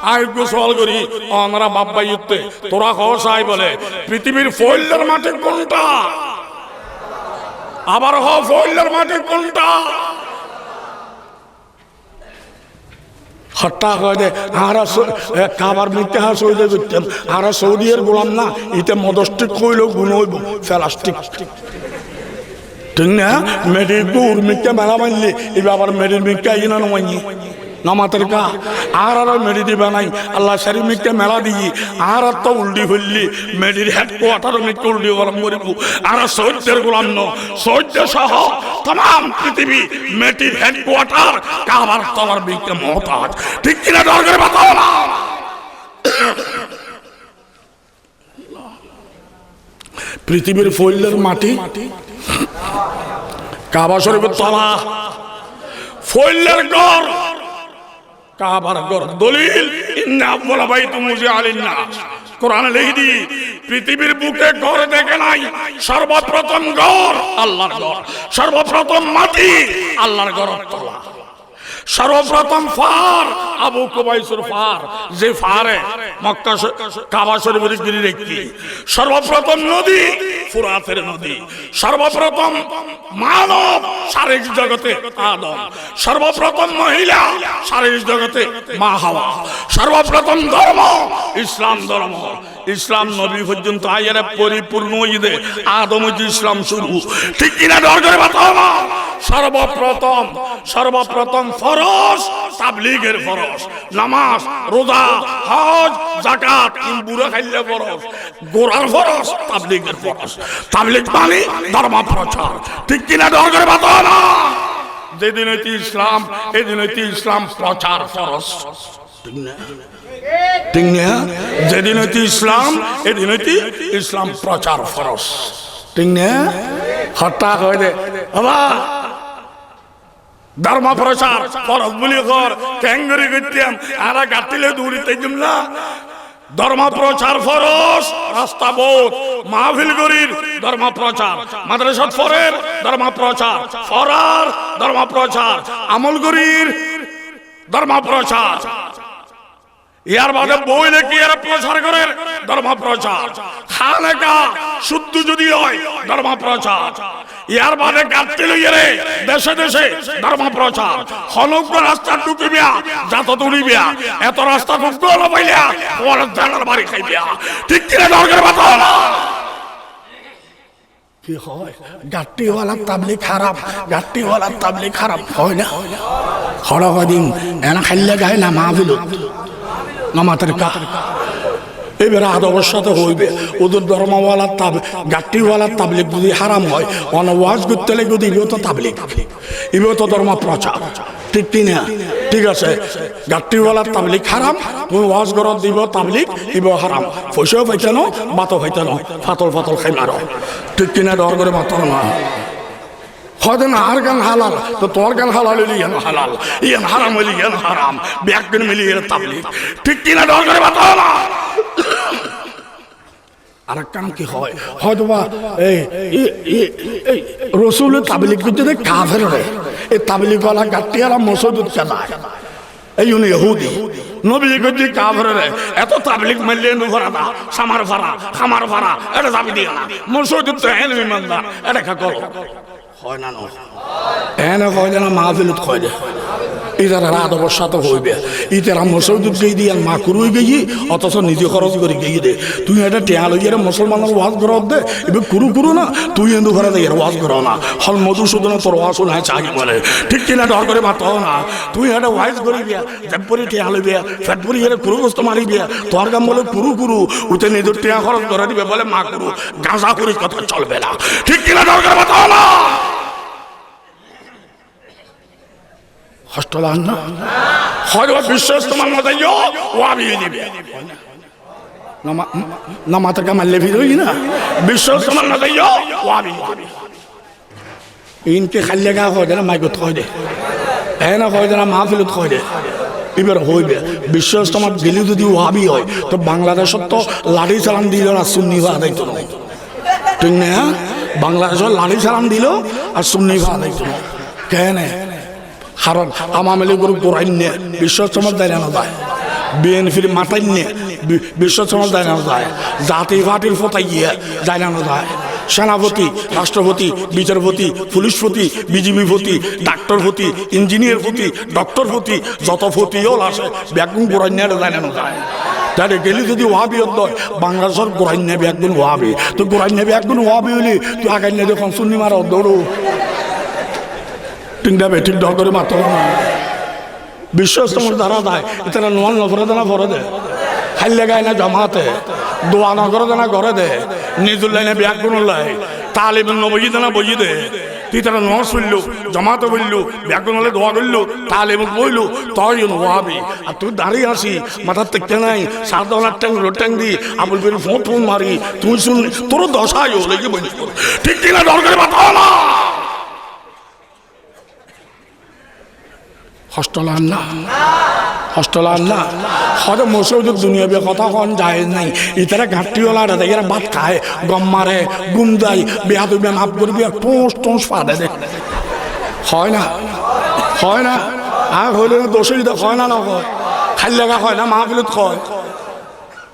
añí uggwá sual gori, onora baf baiyotte, tora ho sai bole, pritibir foilar mati kunta? Abar ho, foilar mati kunta? Hotta hoide, añára so-, e, Kabar mikká ha sojda goittam, añára Saudiyor gulam na, ite modostik hoileyo guna óibo, felastik. Thik na? Medir gur mikká mela banile, iba abar medir mikká aiyé na no aiyé? No mater ka? Añárar medi di banai, Allah sari mikká mela diye, añárattú uldi hoile, medir headquarter mikká uldi goron goribo. Añára Saudiyor gulam no, Saudi soho tamam pritibi medir headquarter Kabar tolar mikká muhtaj. Thik ki na? Dor gori batawa. Pritibir foilar mati, Kaba Shorifor tola, foilar gor, Kabar gor. Dolil, inna awwala baitin wudi'a linnas. Kurane lekí di, pritibir buke gor deke nai, sorboprotom gor Allahr gor, sorboprotom mati Allahr goror tola. Sorboprotom far, Abu Kubaisor far, ze fare Mokka Sho-, Kaba Shoriforé giri raikké. Sorboprotom nodi, Furator nodi. Sorboprotom manob, saririk jogote Adam. Sorboprotom mohila, saririk jogote ma Hawa. Sorboprotom dhormo, Islam dhormo. Islam nobi foijjonto aiyere poripurno oiye de, Adam oiye Islam suru. Thik ki na? Dor gori batawa. Sorboprotom, sorboprotom foroz, tabligor foroz. Namaz, roza, hoj, zakat, in bura haille foroz. Gorar foroz, tabligor foroz. Tablig mani dhormo prochar. Thik ki na? Dor gori batawa. Ze din oite Islam, e din oite Islam prochar foroz. Thik na? Thik na? Ze din oite Islam, e din oite Islam prochar foroz. Thik na? Hotta hoide, aba, dhormo prochar foroz buli hor, kengori goittam, añára gattile duri taijum na. Dhormo prochar foroz, rasta bout, mahfil gorir, dhormo prochar, madrasat forer, dhormo prochar, forar, dhormo prochar, amol gorir, dhormo prochar. Yar bade boi lekiyere prochar gorer, dhormo prochar. Hanega suddu jodi oi, dhormo prochar. Yar bade gatti loiyere dese dese dhormo prochar. Honuggo rasta dhukiba, jato dhuriba, eto rasta dhukko no paile, ore janar bari haiba. Thik ki na? Dor gori batawa. Ki hoi? Gatti wala tablig haram, gatti wala tablig haram hoi na? Hora hoi din, ena haille gai na mahfilot. Na mater ka? Ibare adobor saate hoibe. Udur dormowalar tab-, gattiwalar tablig zodi haram oi, one waz goitte laigo de ibe to tablig, ibe to dormo prochar. Thik ki na? Thik ase. Gattiwalar tablig haram, tumi waz gorode ibe tablig, ibe haram. Foisa faite no, bato faite no, fatol fatol hái maro. Thik ki na? Dor gori mato na. Hoide na, ar gan halal, to tuar gan halal oile iyan halal, iyan haram oile iyan haram, beggún mili ere tablig. Thik ki na? Dor gori mato na. Arekkan ki hoi? Hoideya, ei, ei, ei, ei, Rosule tablig goijje de kaferore. Ei tablig wala gattiwala mosjidot kiyá zai? Ei un Yahudi. Nobi goijje kaferore. Eto tablig maille nufara da, samar fara, hamar fara, ere sabi diya na. Mosjidot to en imandar, ere ka golo. Hoi na no? Ene hoide na mahfilot hoide. Itarare adobor saate hoibe. Itara mosjidot giyede iyan makruh oi giyé, otoso nize horos gori giyede. Tui ede tiañ loiyere musolmanor waz gorode, ibe kuru kuru na, tui endu fara de iyar waz goro na. Hol Modhusudan tor waz sunai sagi bole. Thik ki na? Dor gori mato na. Tui ede waz goribe, zeb bori tiañ loibe, fet bori iyere kuru gosto maribe, tuar gam bole kuru kuru, ute nizor tiañ horos gori dibe bole makruh. Gaza huri kotha cholbe na. Thik ki na? Dor gori mato na. Hosto lan na? Hoideya biswa ijtemar maze yo, wahabi oi dibe. Na ma-, na mater ka, maille fir oi na. Biswa ijtemar maze yo, wahabi oi dibe. Inki hailla ga hoide na maigot hoide? Ene hoide na mahfilot hoide? Ibare hoibe. Biswa ijtemar gele zodi wahabi oi, to Bangladeshot to lari salam dile na sunni fa zaitu no. Thik na? Bangladeshot lari salam dile ar sunni fa zaitu no. Kene? Haron Awami Ligor gurainne biswa ijtemar zai na no zai? BNPr matainne bi-, biswa ijtemar zai na no zai? Zati partir fotaiye zai na no zai? Senapoti, rastropoti, bicarpoti, pulisfoti, BGBfoti, daktorfoti, injiniyarfoti, doktorfoti, zoto foti ol ase, beggún gurainne zai na no zai? Tale gele zodi wahabi oi de, Bangladeshor gurainne beggún wahabi. To gurainne beggún wahabi oile, tui againne de hon sunni maro doro. Thik na be thik? Dor gori mato na. Biswa ijtemar zara zai, itara nuwaz no fore de na fore de? Hailla ga na jamaate? Dua no gore de na gore de? Nizor lai na beggúnor lai? Talib no boiye de na boiye de? Tui itara nuwaz foillo, jamaate foillo, beggúnor lai dua gorillo, talib boillo, tui un wahabi. Ar tui dari asi, mata tekka nai, sar dona teng ro teng di, Abul Firi fon fon mari, tui sunni, tor dosa yo legi boi. Thik ki na? Dor gori mato na. Hosto lan na? Hosto lan na? Hoide mosjidot duniyabi hotá hon jaiz nai. Itara gattiwala re de, iyara bhat haiye, gom mare, gum zai, beyadobi maf goribe, tus tus fade de. Hoi na? Hoi na? Ar hoile na doc oi de, hoi na no hoi? Hailla ga hoi na mahfilot hoi?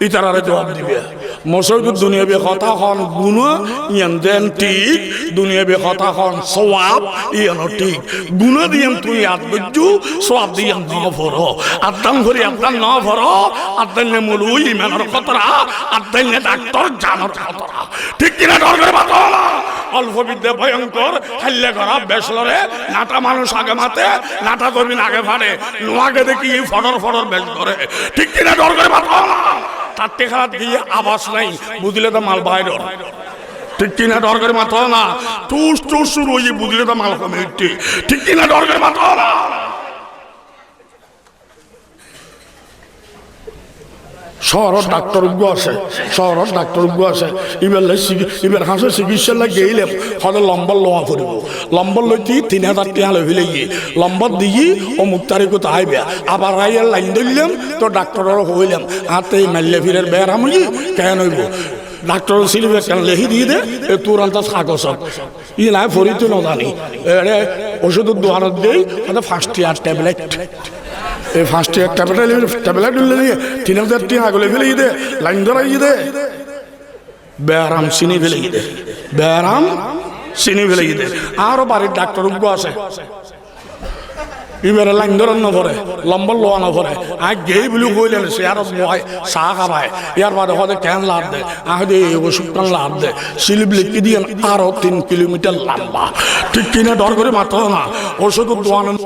Itarare juab dibe. Mosjidot duniyabi hotá hon guna, iyan den thik, duniyabi hotá hon sowab, iyan o thik. Guna diyan tui yad goijjo, sowab diyan no foro. Addan fori addan no foro, addan ne moulovi imanor hotora, addan ne daktor janor hotora. Thik ki na? Dor gori mato na. Olpo bidde bhoyonkor, hailla gora bec lore, nata manuc age mate, nata zobin age fare, nuage deki fodor fodor bec gore. Thik ki na? Dor gori mato na. Tatte harat giye abas nai, buzile de mal bairor. Thik ki na? Dor gori mato na. Tus tus curu oye, buzile de mal home utte. Thik ki na? Dor gori mato na. Sohorot daktor uggo ase, sohorot daktor uggo ase. Ibar lai sigi-, ibar hase sikissar lai geilem, hode lombor lowa foribo. Lombor loite tin hazar tiañ loi felaiye. Lombor diye, omuk tarikot aiba. Abar aiye lain doillem, to daktorore hoilem, atte ei mailla firer beram oiye, ken oibo? Daktor silip ekkan lehi diye de, e turan tas kagosot. Iyan ai fori tui no zani. Ere ocudor duanot dei, ede fañs tiañr tablet. Ei fañs tiañr tablet, tablet loi tin hazar tiañ agole felaiye de, lain doriye de. Beram sini felaiye de. Beram sini felaiye de. Añáro barit daktor uggo ase. Ibere lain dóra no fore, lombor lowa no fore. Añí gei buli hoile siyarot muai, sa habai. Yar bade hode ken ladde, añí hode e osukkan ladde. Silip lekki diyen aro tin kilomitar lamba. Thik kine dor gori mato na. Osud duan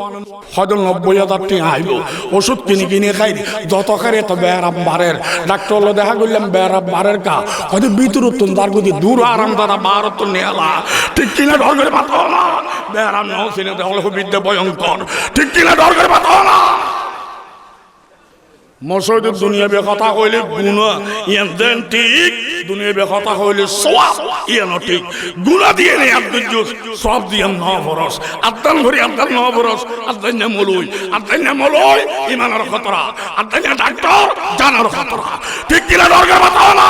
hode nobboi hazar tiañ aibo. Osud kini kini hairi. Joto hairi to beram barer. Daktor lo deha gorillam, beram barer ka. Hode biturottun dar godi dur aram dada barottun niyala. Thik kine dor gori mato na. Beram no sine de hole hubidde boyonkor. Thik kine dor gori mato na. Mosóidot duniyabi hotá hoile guna, iyan den thik, duniyabi hotá hoile sowab, iyan o thik. Guna diyan e addujjus, sowab diyan no foros. Addan gori addan no foros, addan ne moloi, addan ne moloi, imanor hotora, addan ne daktor, janor hotora. Thik kine dor gori mato na.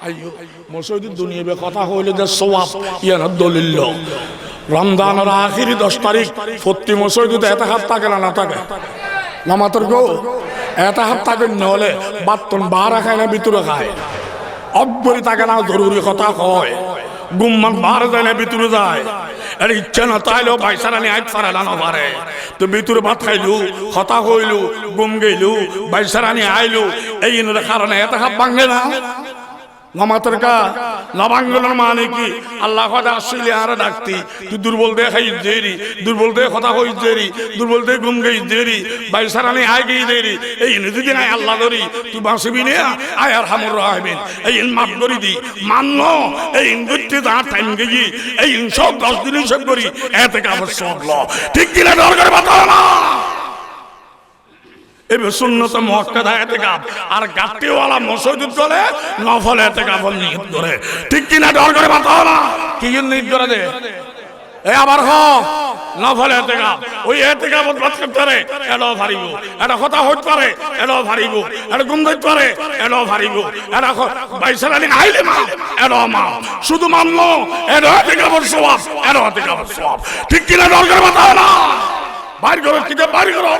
Aiyo, mosóidot duniyabi hotá hoile de sowab, iyanor dolil lo. Romzanor ahiri doc tarik, fotti mosóidot etekaf take na no take? Namator gó, etekaf take no ole, battun bare hai na biture hai? Oggori take na zoruri hotá hoi. Gumman bare zai na biture zai. Ar icca no taileo baisarani ait fare na no fare. To biture bat hailu, hotá hoilu, gum geilu, baisarani ailu, ei inore harone etekaf bange na? Namator ka, no bangolor mane ki? Allah hode asile añre dakti, tui durbol de hai zeri, durbol de hotá hoi zeri, durbol de gum gei zeri, baisarani ai gei zeri, ei ini zodi nai Allah dori, tui basibi ne? Ai arhamur rahimin, ei in maf gori di, manno, ei in gotte da taim gei, ei in sob doc din isab gori, etekafot sob lo. Thik kine dor gori mato na. Ebe sunnot muakkada etekaf, ar gatti wala mosóidot gole nofol etekafot niyot gore. Thik kine dor gori mato na. Ki niyot gore de? E abar ho, nofol etekaf. Oi etekafot bat karte re, elo faribo. Eda hotá hoit fare, elo faribo. Eda gum dait fare, elo faribo. Eda ho-, baisarani aile ma, elo ma. Sudu manno, elo etekafot sowab, elo etekafot sowab. Thik kine dor gori mato na. Bair goro, kitab bair goro.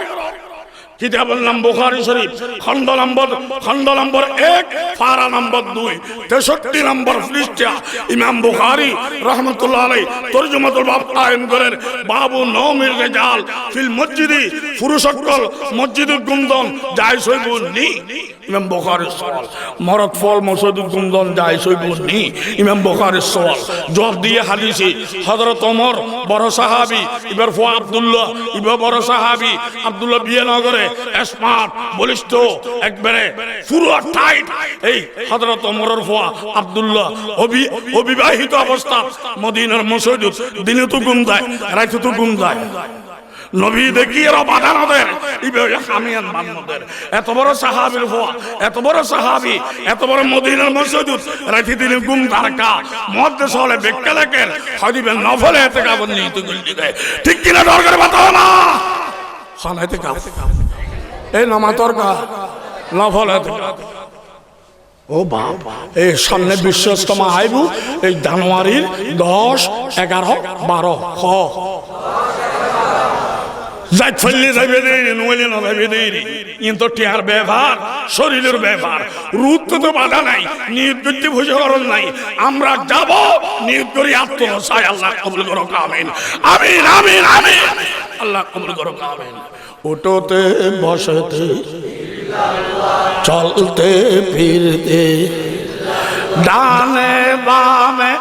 Kitabor nam Bukhari Sharif, hondo nombor, hondo nombor ek, fara nombor dui, tesotti nombor firistiya, Imam Bukhari rahmatullah alaih torjumatul bab kaim gorer, babu nomir rijal fil mosjidi, furush okkol mosjidot gumdon jaiz oibo ni? Imam Bukhari sual. Morot fol mosjidot gumdon jaiz oibo ni? Imam Bukhari sual. Juab diye hadisi, Hozrot Omor, boro sahabi, ibar fua Abdullah, iba boro sahabi, Abdullah biye no gore, smart, bolisto, ekbare, fura tight. Ei, Hozrot Omoror fua Abdullah, obi-, obibahito obostat, Modinar mosjidot, dine to gum dai, raite to gum dai. Nobi dekiye ro bada no der, ibe oye hamiyan ban no der. Eto boro sahabir fua, eto boro sahabi, eto boro Modinar mosjidot, raite dine gum darka, muhaddis ole bekka leker, hoide ibe nofol etekafot niyot gori de. Thik kina dor gori mato na? Hon etekaf? Ei namator ka, nofol etekaf. O bap, ei samne biswo ijtema aibo, ei Januarir doc, egaro, baro, ho. Zait faille zaibe deri, no faille no zaibe deri. Iyan to tiañr bepar, sorilor bepar. Ruh to to bada nai, niyot gotte foisa goron nai. Amra jabo, niyot gori atto sai, Allah kobul gorok, amin. Amin, amin, amin. Allah kobul gorok, amin. উঠতে বসতে চলতে ফিরতে ডানে বামে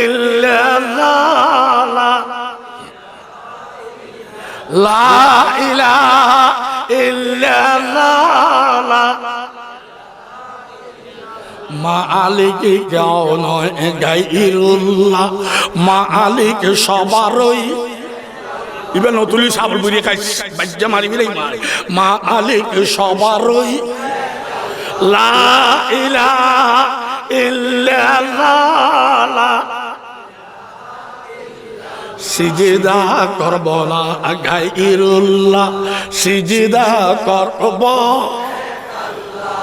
ইল্লাল্লাহ, লা ইলাহা ইল্লাল্লাহ। মালিক কেউ নয় গায়রুল্লাহ, মালিক সবারই। ইবা নতুলি সাবর বুড়ি খাই, বাজ্জা মারি বিলাই মারি। মালিক সবারই, লা ইলাহা ইল্লাল্লাহ। সিজদা করব না গায়রুল্লাহ, সিজদা করব।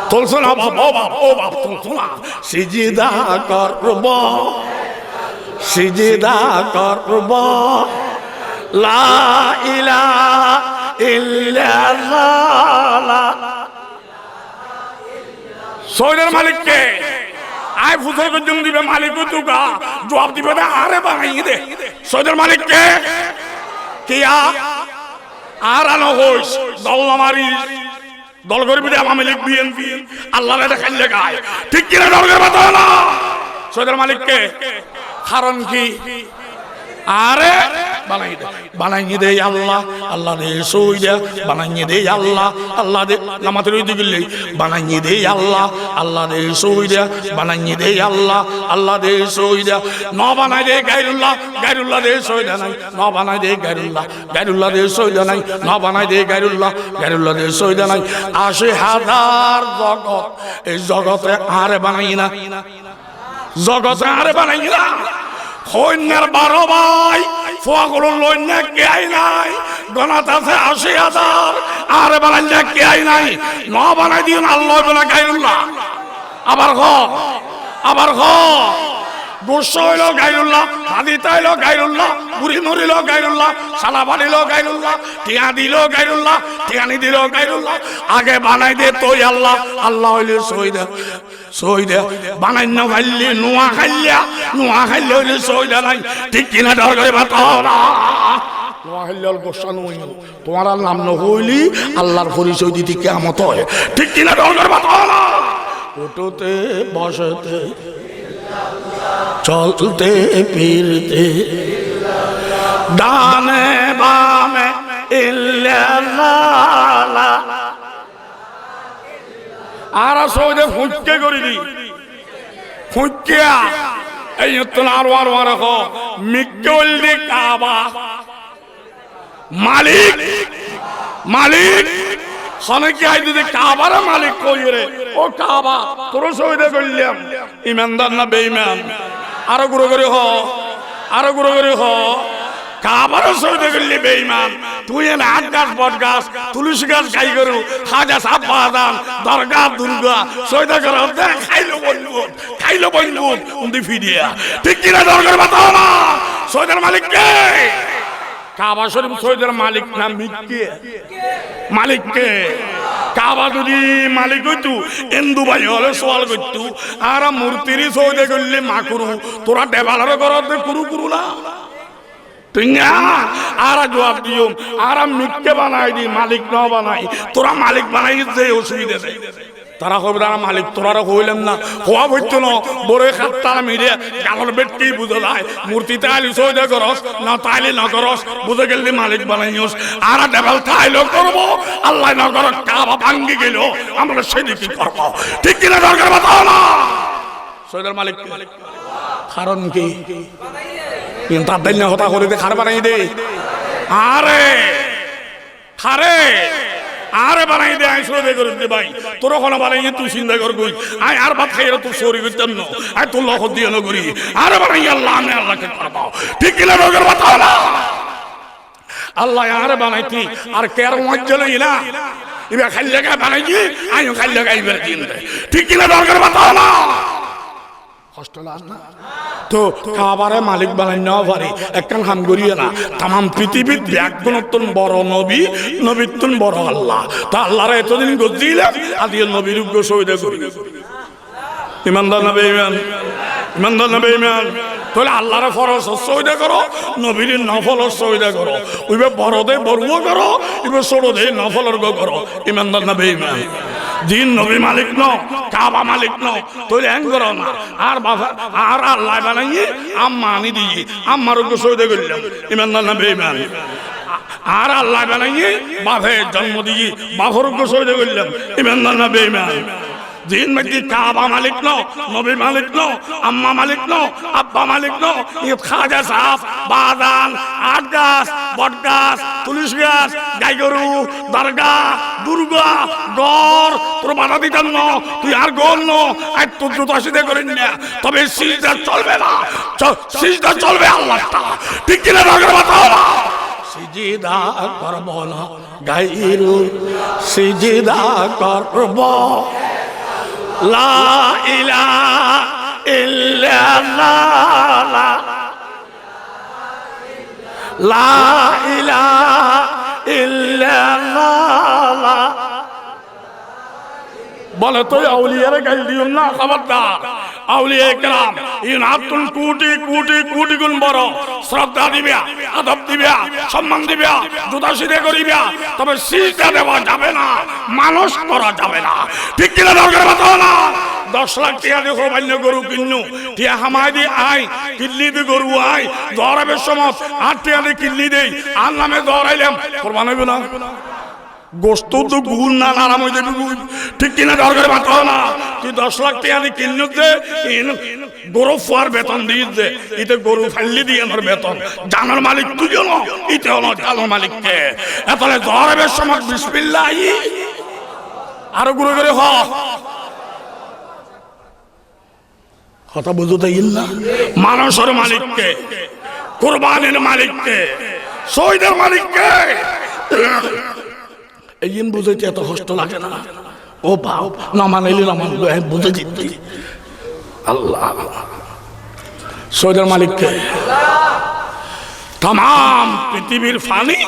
তুলছো না বাপ, ও বাপ, ও বাপ, তুলছো না। সিজদা করব, সিজদা করব। লা ইলাহা ইল্লাল্লাহ। Soidor malik ke? Añí fusar goijjum de iba malik oi tuka, juab diba de, añáre banaiye de. Soidor malik ke? Kiya? Añára no hois, dol no maris. Dol goribo de Awami Lig, BNP. Allaré de khaille gai. Thik ki na? Dol goriba to na. Soidar malik ke? Karon ki? Añáre banaiyé de. Banaiyé de Allah, Allah de soida. Banaiyé de Allah, Allah de. Namati roi digille. Banaiyé de Allah, Allah de soida. Banaiyé de Allah, Allah de soida. No banai de gairullah, gairullah de soida nai. No banai de gairullah, gairullah de soida nai. No banai de gairullah, gairullah de soida nai. Aci hazar zogot, ei zogote añáre banaiyé na. Zogote añáre banaiyé na. Hoinnar baro bai, fuagulor loinna kiyai nai. Gonat ase aci hazar, añáre banainna kiyai nai. No banai diyon Allah oibo na gairullah. Abar ho, abar ho. Gusso oilo gairullah, hadita oilo gairullah, buri morilo gairullah, sala barilo gairullah, tiya dilo gairullah, tiya nidilo gairullah. Age banai de tui Allah, Allah oile soida. Soida, banai no faille, nua khaille, nua khaille oile soida nai. Thik ki na? Dol goriba to na. Nua khaille oile gusso no oiyo. Tuáñra nam no hoile Allahr forisoy dite kiyamot oi. Thik ki na? Dol goriba to na. উঠতে বসতে চলতে ফিরতে ডানে বামে ইল্লাল্লাহ। Añára soide fuñkke gori di. Fuñkke. Ei iyottun ar, ar, ar ho. Mikke oilde Kaaba. Malik. Malik. Hone ki aide de Kaabare malik hoiyere. O Kaaba, tore soide goillem. Imandar na beiman? Aro gura guri ho, aro gura guri ho. Kaabare soide goille beiman. Tui ene at gas, bot gas, tulusi gas, gai goru, Haja Saf, Bazan, dorga, durga soide goros de, khailo bonbut, khailo bonbut, undi fidiya. Thik ki na? Dol goriba to na. Soidar malik ke? Kaaba Sharif soidar malik na mikke? Malik ke? Kaaba zodi malik oito, Hindu baiye ole sual goitto, añára murtire soide goille makruh, tora debalore goros de kuru kuru na? Thik na? Añára juab diyum, añára mikke banai di, malik no banai. Tora malik banai de osubida de. Tara hoibo de añára malik, torare hoilem na. Howa foitto no, boro hattala mide, galor betke buza zai. Murti taile soide goros, no taile no goros, buza gel de malik banaiyos. Añára debal taile gorbo, Allah no gorok, Kaaba bangi gelo, amra sedi ki gorbo? Thik ki na? Dol goriba to na. Soidar malik ke? Karon ki? Iyan tar dainna hota hore de, hare banai de? Añáre. Hare? Añáre banai de, añí soide gori de bai. Tore hone banaiye tui sinda gor goi. Añí ar bhat haiyere tui sori goitam no. Añí tor lok diya no gori. Añáre banaiye Allah, ami Allah ke gorbo? Thik ki na? Dol goriba to na. Allah añáre banaite ar ke ar wajja loi na? Iba haille gai banaiye, añí haille gai ibar din de. Thik ki na? Dol goriba to na. Hosto lage na? To Kaabare malik banai no fari, ekkan ham goriye na. Tamam pitibit beggunottun boro nobi, nobittun boro Allah. To Allahre etodin gojjilem, aziye nobir uggo soide gori. Imandar na beiman? Imandar na beiman? Toile Allahre forozor soide goro, nobire nofolor soide goro. Ibe boro de boruo goro, ibe soro de nofolor go goro. Imandar na beiman? Din nobi malik no, Kaaba malik no. Toile en goro na. Añár bafe, añáre Allah banaiye, amma ani diye, ammar uggo soide goillem. Imandar na beiman? Añáre Allah banaiye, bafe jonmo diye, bafor uggo soide goillem. Imandar na beiman? Din maki Kaaba malik no, nobi malik no, amma malik no, abba malik no, iyot Haja Saf, Bazan, at gas, bot gas, tulusi gas, gai goru, dorga, durga, gor, tor bada ditam no, tui ar gor no, añí tor juta sida gorim na, tobe sijda cholbe na, ch-, sijda cholbe Allah taala. Thik ki na? Dol goriba to na. সিজদা করব না, গায়রু সিজদা করব। লা ইলাহা ইল্লাল্লাহ, লা, লা ইলাহা ইল্লাল্লাহ, লা। Bole, tui auliyare gail diyo na, khabardar. Auliyaye keram, inattun kuti kuti kuti gun boro. Sroddha diba, adob diba, somman diba, juda sida goriba, tobe sijda deba jabe na, manuj gora jabe na. Thik ki na? Dor gori bataona. Doc lak tiya di hobainno goru kinnu, tiya hamai di ai, kinni di goru ai, dorabar somot ar tiya di kinni dei, ar name dorailem, korban oibo na? Gosto to gun na, naram oi jaibo goi. Thik ki na? Dor gori bataona. Tui doc lak tiya di kinnu de, in goru fuar beton di de, ite goru failli di enor beton. Janor malik tui no, ite no, janor malik ke? Etole dorabar somot bismillah. Aro gure gure ho. Hotá buzot aiyé na? Manusor malik ke? Kurbanir malik ke? Soidor malik ke? Eiyin buzaite eto hosto lage na? O baf, no manile no manile, buzai dite. Allah. Soidor malik ke? Tamam pitibir fani,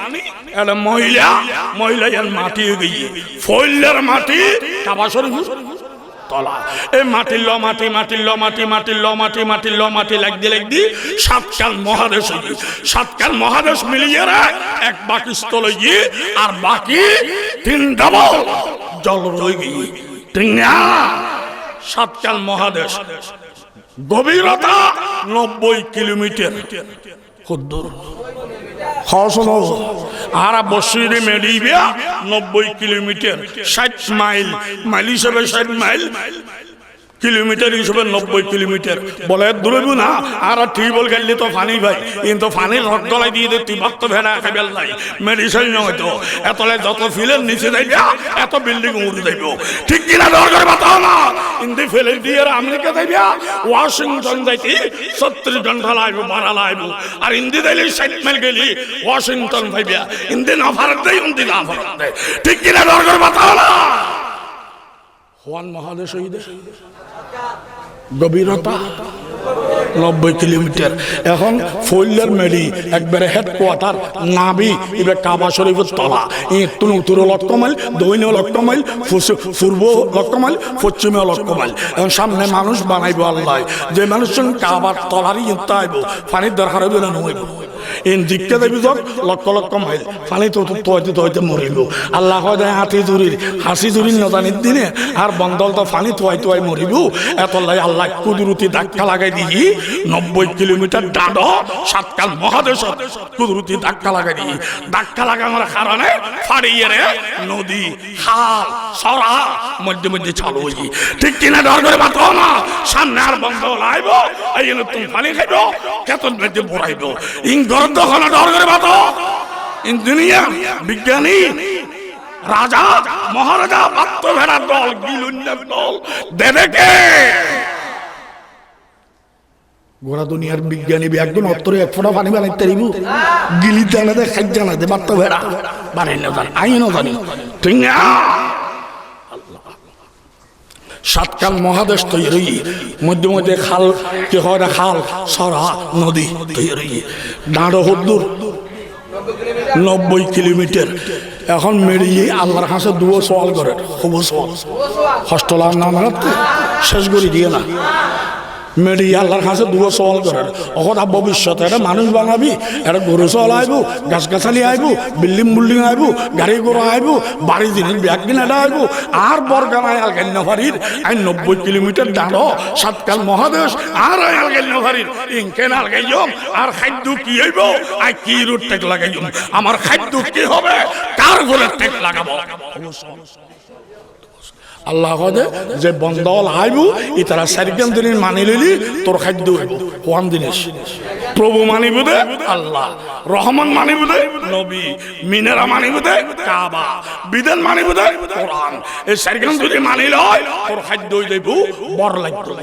ere mohila, mohila iyan mati oi giye. Foilar mati, Kaba Shorif. Tola. E matir lo mati, matir lo mati, matir lo mati, matir lo mati, lagdi lagdi, satkan mohades oiye. Satkan mohades miliyere ek bak স্থল oiye, ar baki tin double jol roigiye. Thik na? Satkan mohades. Gobirota nobboi kilomitar. Hoddur? Ho, suno. Añra bossuri medi iba nobboi kilomitar, sait mail, mail isabe sait mail, kilomitar isabe nobboi kilomitar. Bole, dur oibo na? Añra tubol gaille to fani pai, kintu fani rok golai diye de tui batto bera kaibar lai. Medicine no oito. Etole joto filer nise zaiba, eto bilding uri zaibo. Thik ki na? Dor gori bataona. Indi fele diyere Amerika zaiba, Washington zaite sottir gonta lagibo, bara lagibo. Ar indi zaile sait mail gele Washington faiba. Indi no fare de, undi no fare de. Thik ki na? Dor gori bataona. Huan mohades oiye de? Gobirota nobboi kilomitar. Ehon foilar medi, ekbare headquarter, nabi, iba Kaba Shorifor tola. Ittun uttor o lokko mail, doin o lokko mail, fus-, furbo o lokko mail, foschim o lokko mail. Ehon samne manuj banaibo Allah. Je manuj Kabar tolar iyan taibo, fanir dorkar oibo na no oibo? Iyan dikka zaibo zok, lokko lokko mail. Fani to, to, tuaite tuaite moribo. Allah hoide hasi zurir, hasi zurir no zanir dine, ar bondol to fani tuai tuai moribo. Etolla Allah kuduroti dakka lagai diye, nobboi kilomitar dando, satkan mohadesot kuduroti dakka lagai diye. Dakka laganor karone fariyere nodi, hal, sora moddhe moddhe salu oiye. Thik ki na? Dor gori bato na. Samne ar bondol aibo, aiyenottun fani haibo, ketor moddhe boraibo. Ingor dohona dor gori bato. In duniya bigyani raja, moharaja, batto bera dol, giloinna dol, dedeke. Gora duniyar bigyani beggune ottore ek fota fani banai faribo? Gili zane de, hai zane de, batto bera banai no zane, ai no zani. Thik na? Satkan mohades toiyar oiye, moddhe moddhe hal, ki hoide hal, sora, nodi toiyar oiye. Dando hoddur? Nobboi kilomitar. Ehon mediye Allar hase dua sual gorer, hubo sual. Hosto lage na? Mane to shes gori diye na. Mediye Allar hase dua sual gorer. Ohoda bobissote ere manuj banabi, ere goru sogol aibo, gas gasali aibo, bilding bulding aibo, gari gora aibo, bari jinis beggin ere aibo, ar borgan ai algai no farir, ai nobboi kilomitar dando, satkan mohades, ar ai algai no farir, inke algaiyum, ar haiddo ki oibo, ai ki rot thek lagaiyum, amar haiddo ki hobe, kar ugure thek lagabo. Allah hoide, je bondol aibo, itara sarigan jinis mani loile, tor haiddo oibo. Huan jinis? Probu manibo de Allah, Rohman manibo de nobi, minara manibo de Kaba, bidan manibo de Koran. Ei sarigan jodi mani loi, tor haiddo oi jaibo, bor laibo.